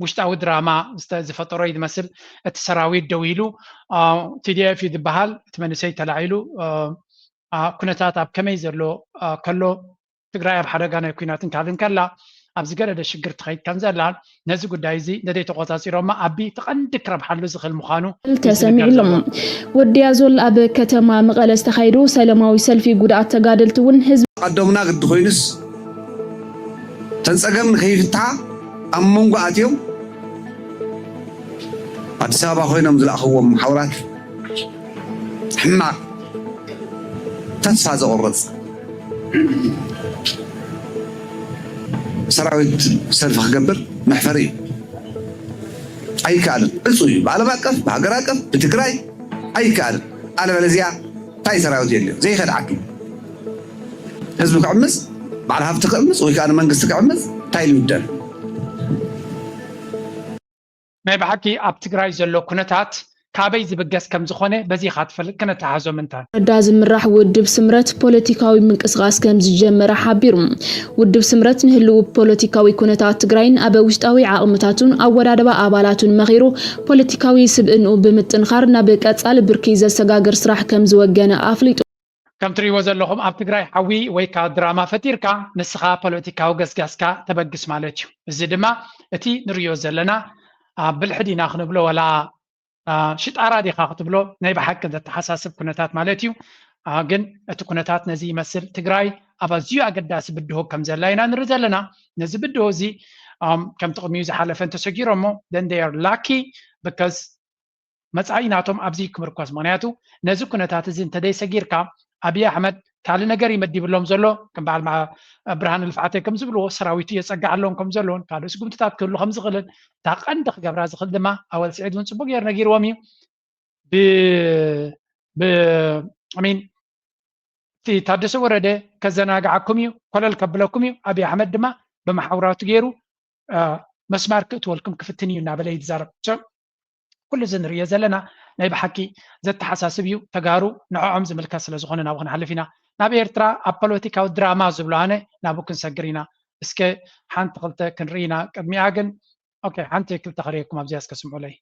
ውሽጣዊ ድራማ ዝተ-፣ ዝፈጠሮ እዩ ዝመስል። እቲ ሰራዊት ደው ኢሉ፣ ኣ፣ ቲ ዲ ኤፍ እዩ ዝበሃል፣ እቲ መንእሰይ ተላዒሉ፣ ኣ፣ ኣ፣ ኩነታት ኣብ ከመይ ዘሎ፣ ኣ፣ ከሎ ትግራይ ኣብ ሓደጋ ናይ ኲናትን ካልእን ከላ ኣብዚ ገለ ሽግር ትኸይድ ከም ዘላ ነዚ ጉዳይ እዚ እንተዘይተቆጻጺሮማ ኣቢ እቲ ቀንዲ ክረብሓሉ ዝኽእል ምዃኑ እዩ ተሰሚዑ ዝንገር ኣሎ። ዘሎ። ወዲ ያዞል ኣብ ከተማ መቐለ ዝተኻየዱ ሰላማዊ ሰልፊ ጉድኣት ተጋደልቲ እውን ህዝቢ ኣዶምና ግዲ ኮይኑስ ተን ጸገም ንከይፍትሓ ኣብ መንጎ ኣትዮም ኣዲስ ኣበባ ኮይኖም ዝለኣኽዎም ሓውራት ሕማቕ ተስፋ ዘቑርጽ ሰራዊት ሰልፊ ክገብር መሕፈሪ እዩ። ኣይከኣልን። ዕጹ እዩ። ብዓለም ኣቀፍ፣ ብሃገር ኣቀፍ፣ ብትግራይ ኣይከኣልን። ኣለበለዚያ እንታይ ሰራዊት የድልዮ? ዘይከድዓኪ ህዝቢ ክዕምጽ፣ በዓል ሃፍቲ ክዕምጽ ወይ ከዓ ንመንግስቲ ክዕምጽ እንታይ ኢሉ ይውደል? ናይ ብሓቂ ኣብ ትግራይ ዘሎ ኩነታት ካበይ ዝብገስ ከም ዝኾነ በዚ ኢኻ ትፈልጥ፣ ክነተሓዞ ምንታን። ረዳ ዝምራሕ ውድብ ስምረት ፖለቲካዊ ምንቅስቓስ ከም ዝጀመረ ሓቢሩ። ውድብ ስምረት ንህልው ፖለቲካዊ ኩነታት ትግራይን ኣብ ውሽጣዊ ዓቕምታቱን ኣወዳድባ ኣባላቱን መኺሩ ፖለቲካዊ ስብእንኡ ብምጥንኻር ናብ ቀጻሊ ብርኪ ዘሰጋግር ስራሕ ከም ዝወገነ ኣፍሊጡ። ከም ትርእይዎ ዘለኹም ኣብ ትግራይ ሓዊ ወይ ከዓ ድራማ ፈጢርካ ንስኻ ፖለቲካዊ ገስጋስካ ተበግስ ማለት እዩ። እዚ ድማ እቲ ንርእዮ ዘለና፣ ኣ፣ ብልሒ ዲና ክንብሎ ወላ፣ ኣ፣ ሽጣራ ዲኻ ክትብሎ ናይ ብሓቂ ዘተሓሳስብ ኩነታት ማለት እዩ። ኣ፣ ግን እቲ ኩነታት ነዚ ይመስል። ትግራይ ኣብ ኣዝዩ ኣገዳሲ ብድሆ ከም ዘላ ኢና ንርኢ ዘለና። ነዚ ብድሆ እዚ፣ ኣም፣ ከምቲ ቅድሚኡ ዝሓለፈ እንተሰጊሮሞ then they are lucky because መጻኢ ናቶም ኣብዚ ክምርኮስ። ምኽንያቱ ነዚ ኩነታት እዚ እንተደይሰጊርካ ኣብይ ኣሕመድ ካልእ ነገር እዩ መዲብሎም ዘሎ። ከም በዓል ማ-፣ ብርሃነ ልፍዓተይ ከም ዝብልዎ ሰራዊቱ የጸግዓሎም ከም ዘለዎን ካልእ ስጉምትታት ክህሉ ከም ዝኽእልን እታ ቀንዲ ክገብራ ዝኽእል ድማ ኣወል ስዒድ እውን ጽቡቅ ገይሩ ነጊርዎም እዩ። ብ-፣ ብ-፣ I mean፣ እቲ ታደሰ ወረደ ከዘናግዓኩም እዩ፣ ኮለል ከብለኩም እዩ። ኣብይ ኣሕመድ ድማ ብመሓውራቱ ገይሩ፣ አ፣ መስማር ክእትወልኩም ክፍትን እዩ እናበለ እዩ ዝዛረብ። So፣ ኩሉ እዚ ንርእዮ ዘለና ናይ ብሓቂ ዘተሓሳስብ እዩ። ተጋሩ ንዕዖም ዝምልከት ስለ ዝኾነ ናብኡ ክንሓልፍ ኢና። ናብ ኤርትራ ኣብ ፖለቲካዊ ድራማ ዝብሎ ኣነ ናብኡ ክንሰግር ኢና። እስከ ሓንቲ ክልተ ክንርኢ ኢና። ቅድሚኣ ግን፣ ኦኬ፣ ሓንቲ ክልተ ከርእየኩም ኣብዚኣ እስከ ስምዑለይ።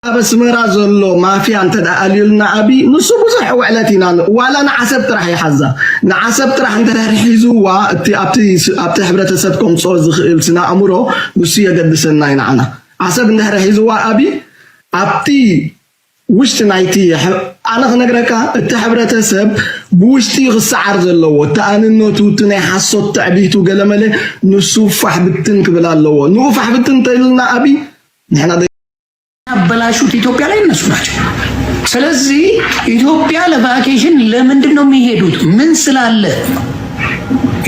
ኣብ ኣስመራ ዘሎ ማፍያ እንተ ደኣ ኣልዩልና ዓቢ፣ ንሱ ብዙሕ ውዕለት ኢና ን-፣ ዋላ ንዓሰብ ጥራሕ ይሓዛ። ንዓሰብ ጥራሕ እንተ ደኣ ሒዝዋ፣ እቲ ኣብቲ ስ-፣ ኣብቲ ሕብረተሰብ ከምጽኦ ዝኽእል ስነ ኣእምሮ፣ ንሱ የገድሰና እዩ ንዓና። ዓሰብ እንድሕር ሒዝዋ ዓቢ፣ ኣብቲ ውሽጢ ናይቲ ሕ-፣ ኣነ ክነግረካ፣ እቲ ሕብረተሰብ ብውሽጢ እዩ ክሰዓር ዘለዎ። እቲ ኣንነቱ፣ እቲ ናይ ሓሶት ትዕቢቱ፣ ገለመለ፣ ንሱ ፋሕ ብትን ክብል ኣለዎ። ንኡ ፋሕ ብትን እንተኢሉና ዓቢ፣ ንሕና ደ- ያበላሹት ኢትዮጵያ ላይ እነሱ ናቸው። ስለዚህ ኢትዮጵያ ለቫኬሽን ለምንድን ነው የሚሄዱት? ምን ስላለ?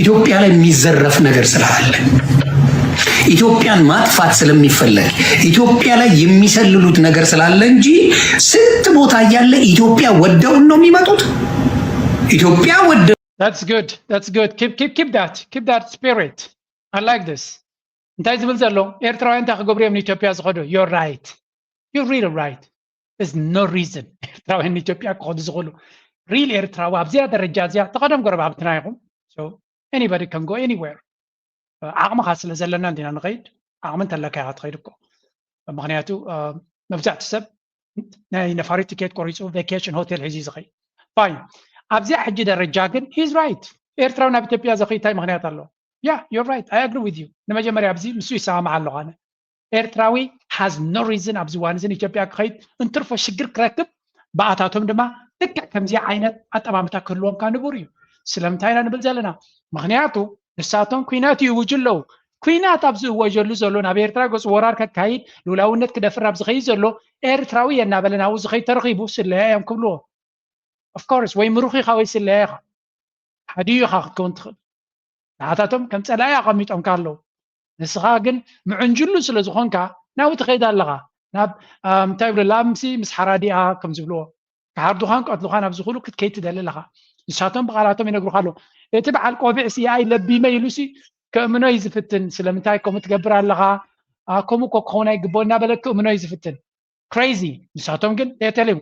ኢትዮጵያ ላይ የሚዘረፍ ነገር ስላለ፣ ኢትዮጵያን ማጥፋት ስለሚፈለግ፣ ኢትዮጵያ ላይ የሚሰልሉት ነገር ስላለ እንጂ ስንት ቦታ እያለ ኢትዮጵያ ወደውን ነው የሚመጡት። ኢትዮጵያ ወደ That's good. That's good. Keep, keep, keep that. Keep that spirit. I like this. እንታይ ዝብል ዘሎ? ኤርትራውያን እንታይ ክገብሩ እዮም ንኢትዮጵያ ዝኸዱ? You're right. You're really right. There's no reason ኤርትራውያን ንኢትዮጵያ ክኸዱ ዝኽእሉ። ሪል ኤርትራዊ ኣብዚኣ ደረጃ እዚኣ ተቐደም ጎረባብትና ኢኹም። So anybody can go anywhere. ዓቕምኻ ስለ ዘለና እንዲና ንኸይድ። ዓቕሚ እንተለካ ኢኻ ትኸይድ እኮ። ምኽንያቱ፣ እ፣ መብዛሕትኡ ሰብ ናይ ነፋሪት ትኬት ቆሪጹ ቬኬሽን ሆቴል ሒዙ እዩ ዝኸይድ። ፋይን። ኣብዚኣ ሕጂ ደረጃ ግን he's right። ኤርትራዊ ናብ ኢትዮጵያ ዝኸይድ እንታይ ምኽንያት ኣለዎ? Yeah, you're right. I agree with you. ንመጀመርያ ኣብዚ ምስኡ ይሰማማዕ ኣለኹ ኣነ። ኤርትራዊ has no reason ኣብዚ እዋን እዚ ንኢትዮጵያ ክኸይድ፣ እንትርፎ ሽግር ክረክብ፣ ብኣታቶም ድማ ልክዕ ከምዚ ዓይነት ኣጠማምታ ክህልዎም ካብ ንቡር እዩ። ስለምንታይ ኢና ንብል ዘለና? ምክንያቱ ንሳቶም ኲናት ይእውጁ ኣለዉ። ኲናት ኣብ ዝእወጀሉ ዘሎ፣ ናብ ኤርትራ ገጹ ወራር ከካይድ፣ ልኡላውነት ክደፍር ኣብ ዝኸይድ ዘሎ፣ ኤርትራዊ እየ እናበለ ናብኡ ዝኸይድ ተረኺቡ ስለያ እዮም ክብልዎ። Of course፣ ወይ ምሩኽ ኢኻ ወይ ስለያ ኢኻ። ሓዲኡ ኢኻ ክትከውን ትኽእል። ንዓታቶም ከም ጸላኢ ኣቐሚጦምካ ኣለዉ። ንስኻ ግን ምዕንጅሉ ስለ ዝኾንካ ናብኡ ትኸይድ ኣለኻ። ናብ፣ ኣ፣ እንታይ ይብሉ፣ ላምሲ ምስ ሓራዲኣ ከም ዝብልዎ፣ ክሓርዱኻን ቀትሉኻን ኣብዚ ኩሉ ክትከይድ ትደሊ ኣለኻ። ንሳቶም ብቓላቶም ይነግሩኻ ኣለዉ። እቲ በዓል ቆቢዕ ሲኣይ ለቢመ ኢሉሲ ከእምኖ እዩ ዝፍትን። ስለምንታይ ከምኡ ትገብር ኣለኻ? ኣ፣ ከምኡ እኮ ክኸውን ኣይግብኦ እናበለ ክእምኖ እዩ ዝፍትን። ክሬዚ። ንሳቶም ግን they tell you።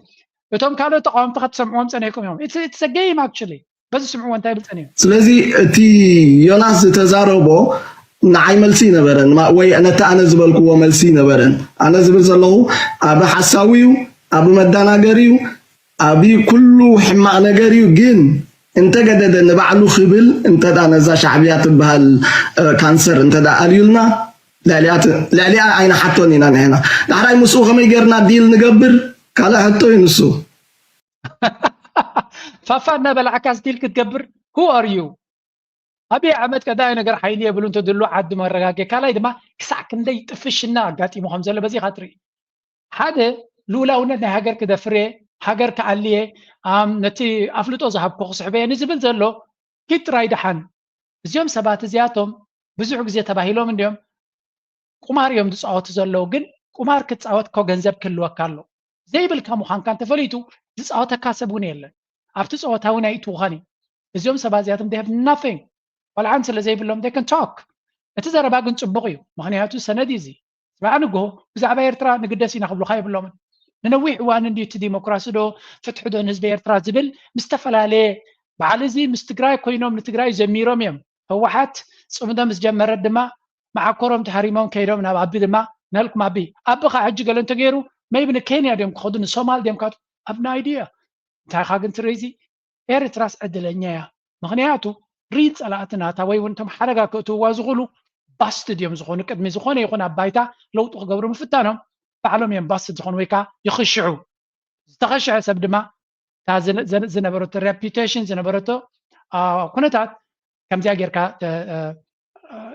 እቶም ካልኦት ተቃወምቲ ክትሰምዕዎም ጸኒሕኩም እዮም። It's, it's a game actually። በዚ ስምዕዎ እንታይ ይብል ጸኒሑ? ስለዚ እቲ ዮናስ ዝተዛረቦ ንዓይ መልሲ ይነበረን፣ ማ-፣ ወይ ነቲ ኣነ ዝበልክዎ መልሲ ይነበረን። ኣነ ዝብል ዘለኹ ኣብ ሓሳዊ እዩ፣ ኣብ መዳናገሪ እዩ፣ ኣብ ኩሉ ሕማቕ ነገር እዩ። ግን እንተገደደ ንባዕሉ ክብል እንተ ደኣ ነዛ ሻዕብያ ትበሃል፣ እ፣ ካንሰር እንተ ደኣ ኣልዩልና፣ ልዕሊኣ ት-፣ ልዕሊኣ ኣይንሓቶን ኢና ንሕና። ዳሕራይ ምስኡ ከመይ ጌርና ዲል ንገብር ካልእ ሕቶ እዩ ንሱ። ፋፋ እናበላዕካስ ዲል ክትገብር? Who are you? ኣብይ ኣሕመድ ቀዳማይ ነገር ሓይሊ የብሉን፣ ተድሉ ዓዱ መረጋገ። ካልኣይ ድማ ክሳዕ ክንደይ ጥፍሽና ኣጋጢሙ ከም ዘሎ በዚ ኢኻ ትርኢ። ሓደ ልኡላውነት ናይ ሃገር ክደፍር እየ፣ ሃገር ክኣሊ እየ፣ ኣም፣ ነቲ ኣፍልጦ ዝሃብኩ ክስሕቦ እየ ንዝብል ዘሎ ኪድ ጥራይ ደሓን። እዚኦም ሰባት እዚኣቶም ብዙሕ ግዜ ተባሂሎም እንድዮም፣ ቁማር እዮም ዝፃወቱ ዘለዉ። ግን ቁማር ክትፃወት እኮ ገንዘብ ክህልወካ ኣሎ። ዘይብልካ ምዃንካ እንተፈሊጡ ዝፃወተካ ሰብ እውን የለን። ኣብቲ ፀወታ እውን ኣይእትውኻን እዩ። እዚኦም ሰባት እዚኣቶም they have nothing። ቆልዓን ስለ ዘይብሎም they can talk። እቲ ዘረባ ግን ፅቡቕ እዩ፣ ምኽንያቱ ሰነድ እዩ እዚ። ስብዓ ንግሆ ብዛዕባ ኤርትራ ንግደስ ኢና ክብሉኻ የብሎምን። ንነዊሕ እዋን እንድዩ እቲ ዲሞክራሲ ዶ ፍትሒ ዶ ንህዝቢ ኤርትራ ዝብል ምስ ዝተፈላለየ በዓል እዚ ምስ ትግራይ ኮይኖም ንትግራይ ዘሚሮም እዮም። ህወሓት ፅምዶ ምስ ጀመረት ድማ መዓኮሮም ተሃሪሞም ከይዶም ናብ ኣቢ ድማ ናልኩም ኣቢ። ኣቢ ኸዓ ሕጂ ገለ እንተገይሩ maybe ንኬንያ ድዮም ክኸዱ ንሶማል ድዮም ካቱ ኣብ ናይ ድዮ እንታይ ኻ ግን ትርኢ እዚ ኤርትራስ ዕድለኛ እያ። ምኽንያቱ ሪል ጸላእቲ ናታ ወይ እውን እቶም ሓደጋ ክእትውዋ ዝኽእሉ ባስትድ እዮም ዝኾኑ። ቅድሚ ዝኾነ ይኹን ኣብ ባይታ ለውጢ ክገብሩ ምፍታኖም ባዕሎም እዮም ባስትድ ዝኾኑ ወይ ከዓ ይኽሽሑ። ዝተኸሽሐ ሰብ ድማ እታ ዝነ-፣ ዝነ-፣ ዝነበረቶ ሬፒቴሽን ዝነበረቶ፣ አ፣ ኩነታት ከምዚኣ ጌርካ ተ-፣ አ፣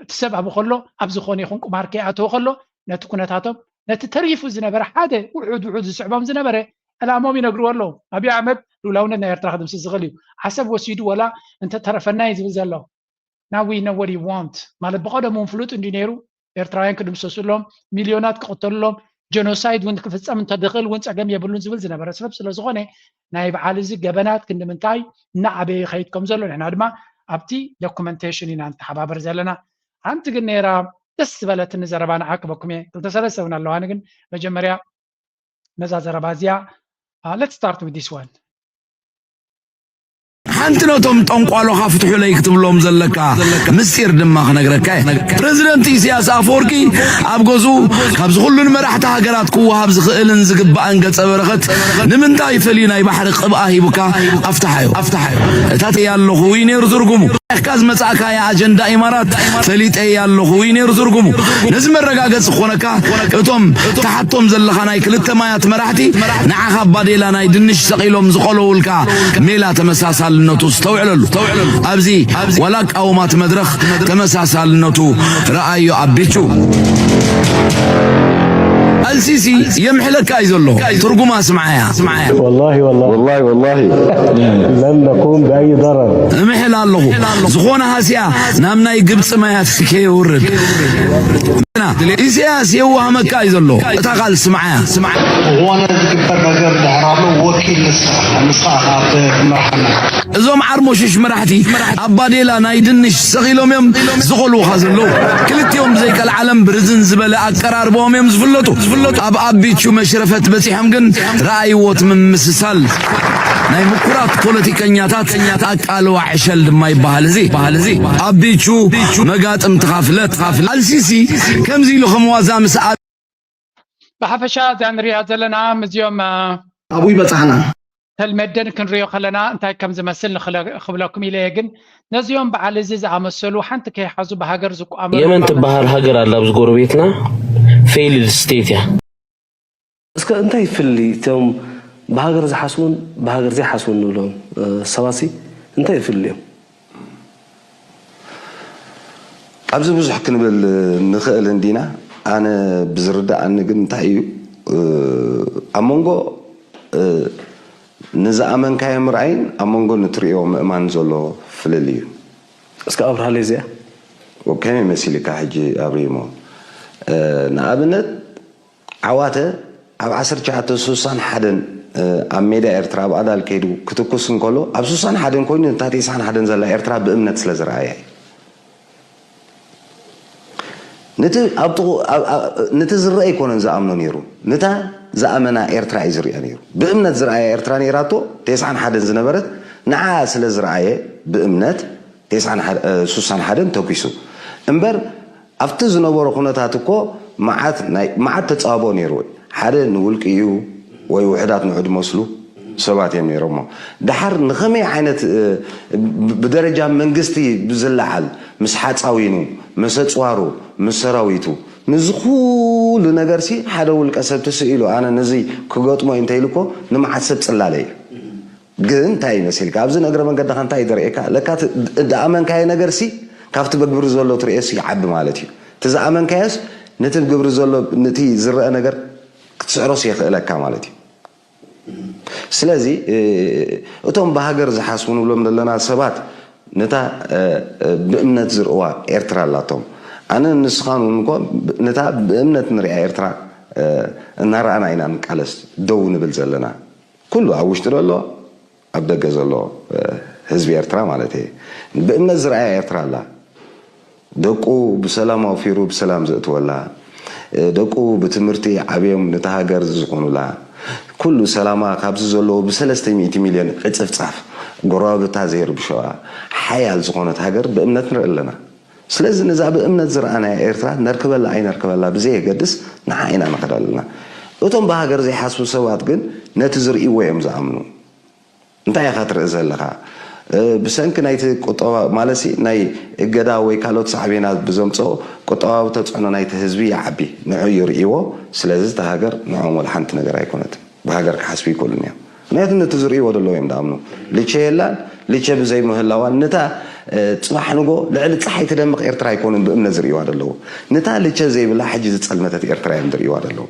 እቲ ሰብ ኣብኡ ከሎ ኣብ ዝኾነ ይኹን ቁማር ከይኣተወ ከሎ ነቲ ኩነታቶም ነቲ ተሪፉ ዝነበረ ሓደ ውሑድ ውሑድ ዝስዕቦም ዝነበረ ዕላሞም ይነግርዎ ኣለዉ። ኣብይ ኣሕመድ ልኡላውነት ናይ ኤርትራ ክድምስስ ዝኽእል እዩ። ዓሰብ ወሲዱ ወላ እንተተረፈና እዩ ዝብል ዘሎ። Now we know what he want ማለት ብቐደሙ እውን ፍሉጥ እንድዩ ነይሩ። ኤርትራውያን ክድምሰሱሎም፣ ሚልዮናት ክቕተሉሎም፣ ጀኖሳይድ እውን ክፍጸም እንተድኽእል እውን ጸገም የብሉን ዝብል ዝነበረ ሰብ ስለ ዝኾነ ናይ በዓል እዚ ገበናት ክንዲ ምንታይ እናዓበየ ይኸይድ ከም ዘሎ ንሕና ድማ ኣብቲ ዶኩመንቴሽን ኢና ንተሓባበር ዘለና። ሓንቲ ግን ነይራ ደስ ዝበለትኒ ዘረባ ንዓክበኩም እየ። ክልተ ሰለስተ እውን ኣለዋኒ ግን መጀመርያ ነዛ ዘረባ እዚኣ let's start with this one። ሓንቲ ነቶም ጠንቋሎኻ ፍትሑለይ ክትብሎም ዘለካ ምስጢር ድማ ክነግረካ እየ። ፕረዚደንት ኢሳያስ ኣፈወርቂ ኣብ ገዝኡ ካብዚ ኩሉ ንመራሕቲ ሃገራት ክወሃብ ዝኽእልን ዝግባእን ገጸ በረኸት ንምንታይ ፈልዩ ናይ ባሕሪ ቅብኣ ሂቡካ ኣፍትሓዮ። ኣፍትሓዮ። እታ ተይ ኣለኹ እዩ ነይሩ ትርጉሙ። ኢኻ ዝመጻእካያ ኣጀንዳ ኢማራት ፈሊጠያ ኣለኹ እዩ ነይሩ ትርጉሙ። ነዚ መረጋገጺ ክኾነካ እቶም ትሓቶም ዘለኻ ናይ ክልተ ማያት መራሕቲ ንዓኻ ባዴላ ናይ ድንሽ ሰቒሎም ዝቖለውልካ ሜላ ተመሳሳልነቱ ኣስተውዕለሉ። ኣብዚ ዋላ ኣቃውማት መድረኽ ተመሳሳልነቱ ረኣዮ ኣቢቹ። ኣልሲሲ የምሕለካ እዩ ዘሎ። ትርጉማ ስምዓያ። والله والله والله والله لن نقوم بأي ضرر. እምሕል ኣለኹ ዝኾነ ሃስያ ናብ ናይ ግብፂ ማያት ከየውርድ። ኢሳያስ የዋህመካ እዩ ዘሎ። እታ ቃል ስምዓያ። ዝኾነ ዝግበር ነገር ድሕር ኣሎ ወኪል ንስኻ ንስኻ ኢኻ ትመርሓና። እዞም ዓርሞሽሽ መራሕቲ ኣብ ባዴላ ናይ ድንሽ ሰቒሎም እዮም ዝቖልዉኻ ዘለዉ። ክልቲኦም ብዘይቀልዓለም ብርዝን ዝበለ ኣቀራርባኦም እዮም ዝፍለጡ። ኣብ ኣቢቹ መሽረፈት በጺሖም ግን ረኣይዎ እቲ ምምስሳል ናይ ምኩራት ፖለቲከኛታት ኣቃልዋ ዕሸል ድማ ይበሃል። እዚ ኣቢቹ መጋጥምትኻ ፍለጥ። ኣልሲሲ ከምዚ ኢሉ ከም ዋዛ ምስ ብሓፈሻ እዛ ንሪኣ ዘለና ምስዚኦም ኣብኡ ይበጻሕና። ተልመደን ክንሪኦ ከለና እንታይ ከም ዝመስል ንኽለ-፣ ክብለኩም ኢለ እየ። ግን ነዚኦም በዓል እዚ ዝኣመሰሉ ሓንቲ ከይሓዙ ብሃገር ዝቋመሩ የመን ትበሃል ሃገር ኣላ ኣብዚ ጎረቤትና፣ ፌይልድ ስቴት እያ። እስከ እንታይ ይፍሊ እቶም ብሃገር ዝሓስቡን ብሃገር ዘይሓስቡን ንብሎም ሰባት ሲ እንታይ ይፍልልዮም? ኣብዚ ብዙሕ ክንብል ንኽእል እንዲና። ኣነ ብዝርድኣኒ ግን እንታይ እዩ ኣብ መንጎ ንዝኣመንካዮ ምርኣይን ኣብ መንጎ ንትርእዮ ምእማን ዘሎ ፍልል እዩ። እስከ ኣብርሃለይ እዚኣ። ከመይ መሲልካ ሕጂ ኣብሪሞ? ንኣብነት ዓዋተ ኣብ ዓሰርተ ትሽዓተ ስሳን ሓደን ኣብ ሜዳ ኤርትራ ኣብ ኣዳል ከይዱ ክትኩስ እንከሎ ኣብ ስሳን ሓደን ኮይኑ ነታ ተስዓን ሓደን ዘላ ኤርትራ ብእምነት ስለ ዝረኣያ እዩ። ነቲ ዝረአ ኣይኮነን ዝኣምኖ ነይሩ፣ ነታ ዝኣመና ኤርትራ እዩ ዝርአ ነይሩ። ብእምነት ዝረኣያ ኤርትራ ነይራቶ ተስዓን ሓደን ዝነበረት ንዓ ስለ ዝረኣየ ብእምነት ስሳን ሓደን ተኪሱ እምበር ኣብቲ ዝነበሮ ኩነታት እኮ መዓት ናይ መዓት ተጻቦ ነይሩ። ሓደ ንውልቂ እዩ ወይ ውሕዳት ንዑ ድመስሉ ሰባት እዮም ነይሮሞ። ድሓር ንኸመይ ዓይነት ብደረጃ መንግስቲ ብዝለዓል ምስ ሓፃዊኑ፣ ምስ ኣፅዋሩ፣ ምስ ሰራዊቱ ንዚ ኩሉ ነገር ሲ ሓደ ውልቀ ሰብ ትስኢሉ ኣነ ነዚ ክገጥሞ እዩ እንተኢሉ እኮ ንመዓት ሰብ ፅላለ እዩ። ግን እንታይ ይመስልካ ኣብዚ እግረ መንገድኻ እንታይ ደርእየካ ለካ እቲ ዝኣመንካዮ ነገር ሲ ካብቲ በግብሪ ዘሎ ትርእዮ ሲ ይዓቢ ማለት እዩ። እቲ ዝኣመንካዮስ ነቲ ግብሪ ዘሎ ነቲ ዝረአ ነገር ክትስዕሮስ የኽእለካ ማለት እዩ። ስለዚ እቶም ብሃገር ዝሓስቡ ንብሎም ዘለና ሰባት ነታ ብእምነት ዝርእዋ ኤርትራ ኣላቶም። ኣነ ንስኻን እውን እኮ ነታ ብእምነት ንሪኣ ኤርትራ እናረኣና ኢና ንቃለስ ደው ንብል ዘለና። ኩሉ ኣብ ውሽጢ ዘሎ ኣብ ደገ ዘሎ ህዝቢ ኤርትራ ማለት እየ። ብእምነት ዝረኣያ ኤርትራ ኣላ። ደቁ ብሰላም ኣውፊሩ ብሰላም ዘእትወላ፣ ደቁ ብትምህርቲ ዓብዮም ነታ ሃገር ዝኾኑላ፣ ኩሉ ሰላማ ካብዚ ዘለዎ ብሰለስተ ሚእቲ ሚልዮን ዕፅፍፃፍ ጎረባብታ ዘይርብሸዋ ሓያል ዝኾነት ሃገር ብእምነት ንርኢ ኣለና። ስለዚ ነዛ ብእምነት ዝረኣናያ ኤርትራ ነርክበላ ኣይነርክበላ ብዘየገድስ ንዓ ኢና ንኸድ ኣለና። እቶም ብሃገር ዘይሓስቡ ሰባት ግን ነቲ ዝርእይዎ እዮም ዝኣምኑ። እንታይ ኢኻ ትርኢ ዘለኻ? ብሰንኪ ናይቲ ቁጠባ ማለት ናይ እገዳ ወይ ካልኦት ሳዕቤናት ብዘምፅኦ ቁጠባዊ ተፅዕኖ ናይቲ ህዝቢ ይዓቢ፣ ንዑ ይርእይዎ። ስለዚ እታ ሃገር ንዖም ወላ ሓንቲ ነገር ኣይኮነትን። ብሃገር ክሓስቡ ይክእሉን እዮም። ምክንያቱ ነቲ ዝርእይዎ ዘለዉ እዮም ዝኣምኑ። ልቸ የላን፣ ልቸ ብዘይ ምህላዋን ነታ ፅባሕ ንጎ ልዕሊ ፀሓይ ትደምቕ ኤርትራ ኣይኮኑን ብእምነት ዝርእይዋ ዘለዉ። ነታ ልቸ ዘይብላ ሕጂ ዝፀልመተት ኤርትራ እዮም ዝርእይዋ ዘለዉ።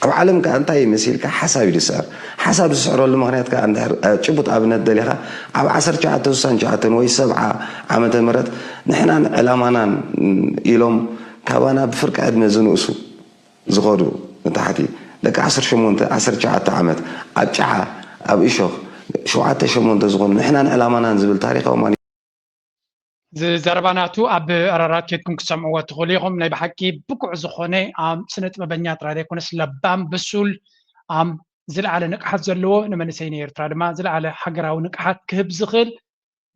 ኣብ ዓለም ከኣ እንታይ መሲልካ ሓሳብ እዩ ዝስዕር። ሓሳብ ዝስዕረሉ ምኽንያት ከኣ እንድሕር ጭቡጥ ኣብነት ደሊኻ ኣብ ዓሰርተ ትሽዓተ ስሳን ትሽዓተን ወይ ሰብዓ ዓመተ ምህረት ንሕናን ዕላማናን ኢሎም ካባና ብፍርቂ ዕድመ ዝንእሱ ዝኸዱ ንታሕቲ ደቂ ዓሰርተ ሸሞንተ ዓሰርተ ትሽዓተ ዓመት ኣብ ጫዓ ኣብ እሾኽ ሸውዓተ ሸሞንተ ዝኾኑ ንሕናን ዕላማናን ዝብል ታሪኻዊ ማኒ እዚ ዘረባ ናቱ ኣብ ኣራራት ኬድኩም ክትሰምዕዎ ትኽእሉ ኢኹም። ናይ ብሓቂ ብቁዕ ዝኾነ ኣም፣ ስነ ጥበበኛ ጥራይ ዘይኮነስ ለባም፣ ብሱል፣ ኣም፣ ዝለዓለ ንቕሓት ዘለዎ ንመንእሰይ ናይ ኤርትራ ድማ ዝለዓለ ሃገራዊ ንቕሓት ክህብ ዝኽእል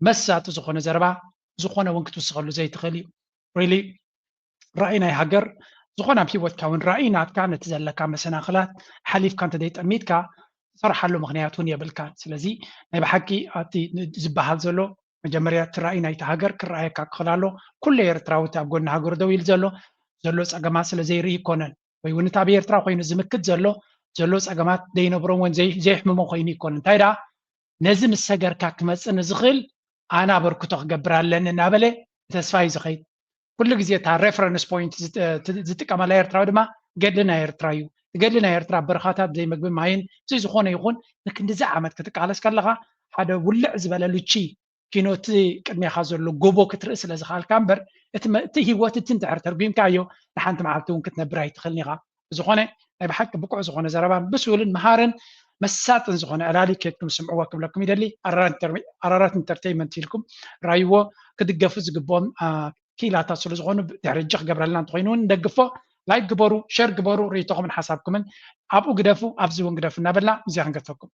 መሳጢ ዝኾነ ዘረባ ዝኾነ እውን ክትውስኸሉ ዘይትኽእል እዩ። ሪሊ ራእይ ናይ ሃገር ዝኾነ ኣብ ሂወትካ እውን ራእይ ናትካ ነቲ ዘለካ መሰናኽላት ሓሊፍካ እንተዘይጠሚትካ ትሰርሓሉ ምኽንያት እውን የብልካን። ስለዚ ናይ ብሓቂ ኣብቲ ዝበሃል ዘሎ መጀመርያ እቲ ራእይ ናይቲ ሃገር ክረኣየካ ክኽእል ኣሎ። ኩሉ ኤርትራዊ እቲ ኣብ ጎኒ ሃገሩ ደው ኢሉ ዘሎ ዘሎ ፀገማት ስለ ዘይርኢ ይኮነን ወይ እውን እቲ ኣብ ኤርትራ ኮይኑ ዝምክት ዘሎ ዘሎ ፀገማት ዘይነብሮም ወይ ዘይ- ዘየሕምሞ ኮይኑ ይኮነን። እንታይ ደኣ ነዚ ምስ ሰገርካ ክመፅእ ንዝኽእል ኣነ ኣበርክቶ ክገብር ኣለኒ እናበለ ብተስፋ እዩ ዝኸይድ። ኩሉ ግዜ እታ ሬፈረንስ ፖይንት ዝጥቀመላ ኤርትራዊ ድማ ገድሊ ናይ ኤርትራ እዩ። እቲ ገድሊ ናይ ኤርትራ በረኻታት ብዘይ ምግቢ ማይን ብዘይ ዝኾነ ይኹን ንክንድዚ ዓመት ክትቃለስ ከለኻ ሓደ ውልዕ ዝበለ ሉቺ ኪኖ እቲ ቅድሜኻ ዘሎ ጎቦ ክትርኢ ስለ ዝኽኣልካ እምበር እቲ መ- እቲ ህይወት እቲ እንድሕር ተርጒምካዮ ንሓንቲ መዓልቲ እውን ክትነብር ኣይትኽእልን ኢኻ። ብዝኾነ ናይ ብሓቂ ብቁዕ ዝኾነ ዘረባን ብሱልን መሃርን መሳጥን ዝኾነ ዕላል እዩ። ኬድኩም ስምዕዎ ክብለኩም ይደሊ። ኣራራት ኢንተርቴይንመንት ኢልኩም ራይዎ ክድገፉ ዝግብኦም ክኢላታት ስለ ዝኾኑ ድሕሪ ሕጂ ክገብረልና እንተኾይኑ እውን ንደግፎ። ላይክ ግበሩ፣ ሸር ግበሩ፣ ርእይቶኹምን ሓሳብኩምን ኣብኡ ግደፉ፣ ኣብዚ እውን ግደፉ እናበልና ምስዚኣ ክንገድፈኩም።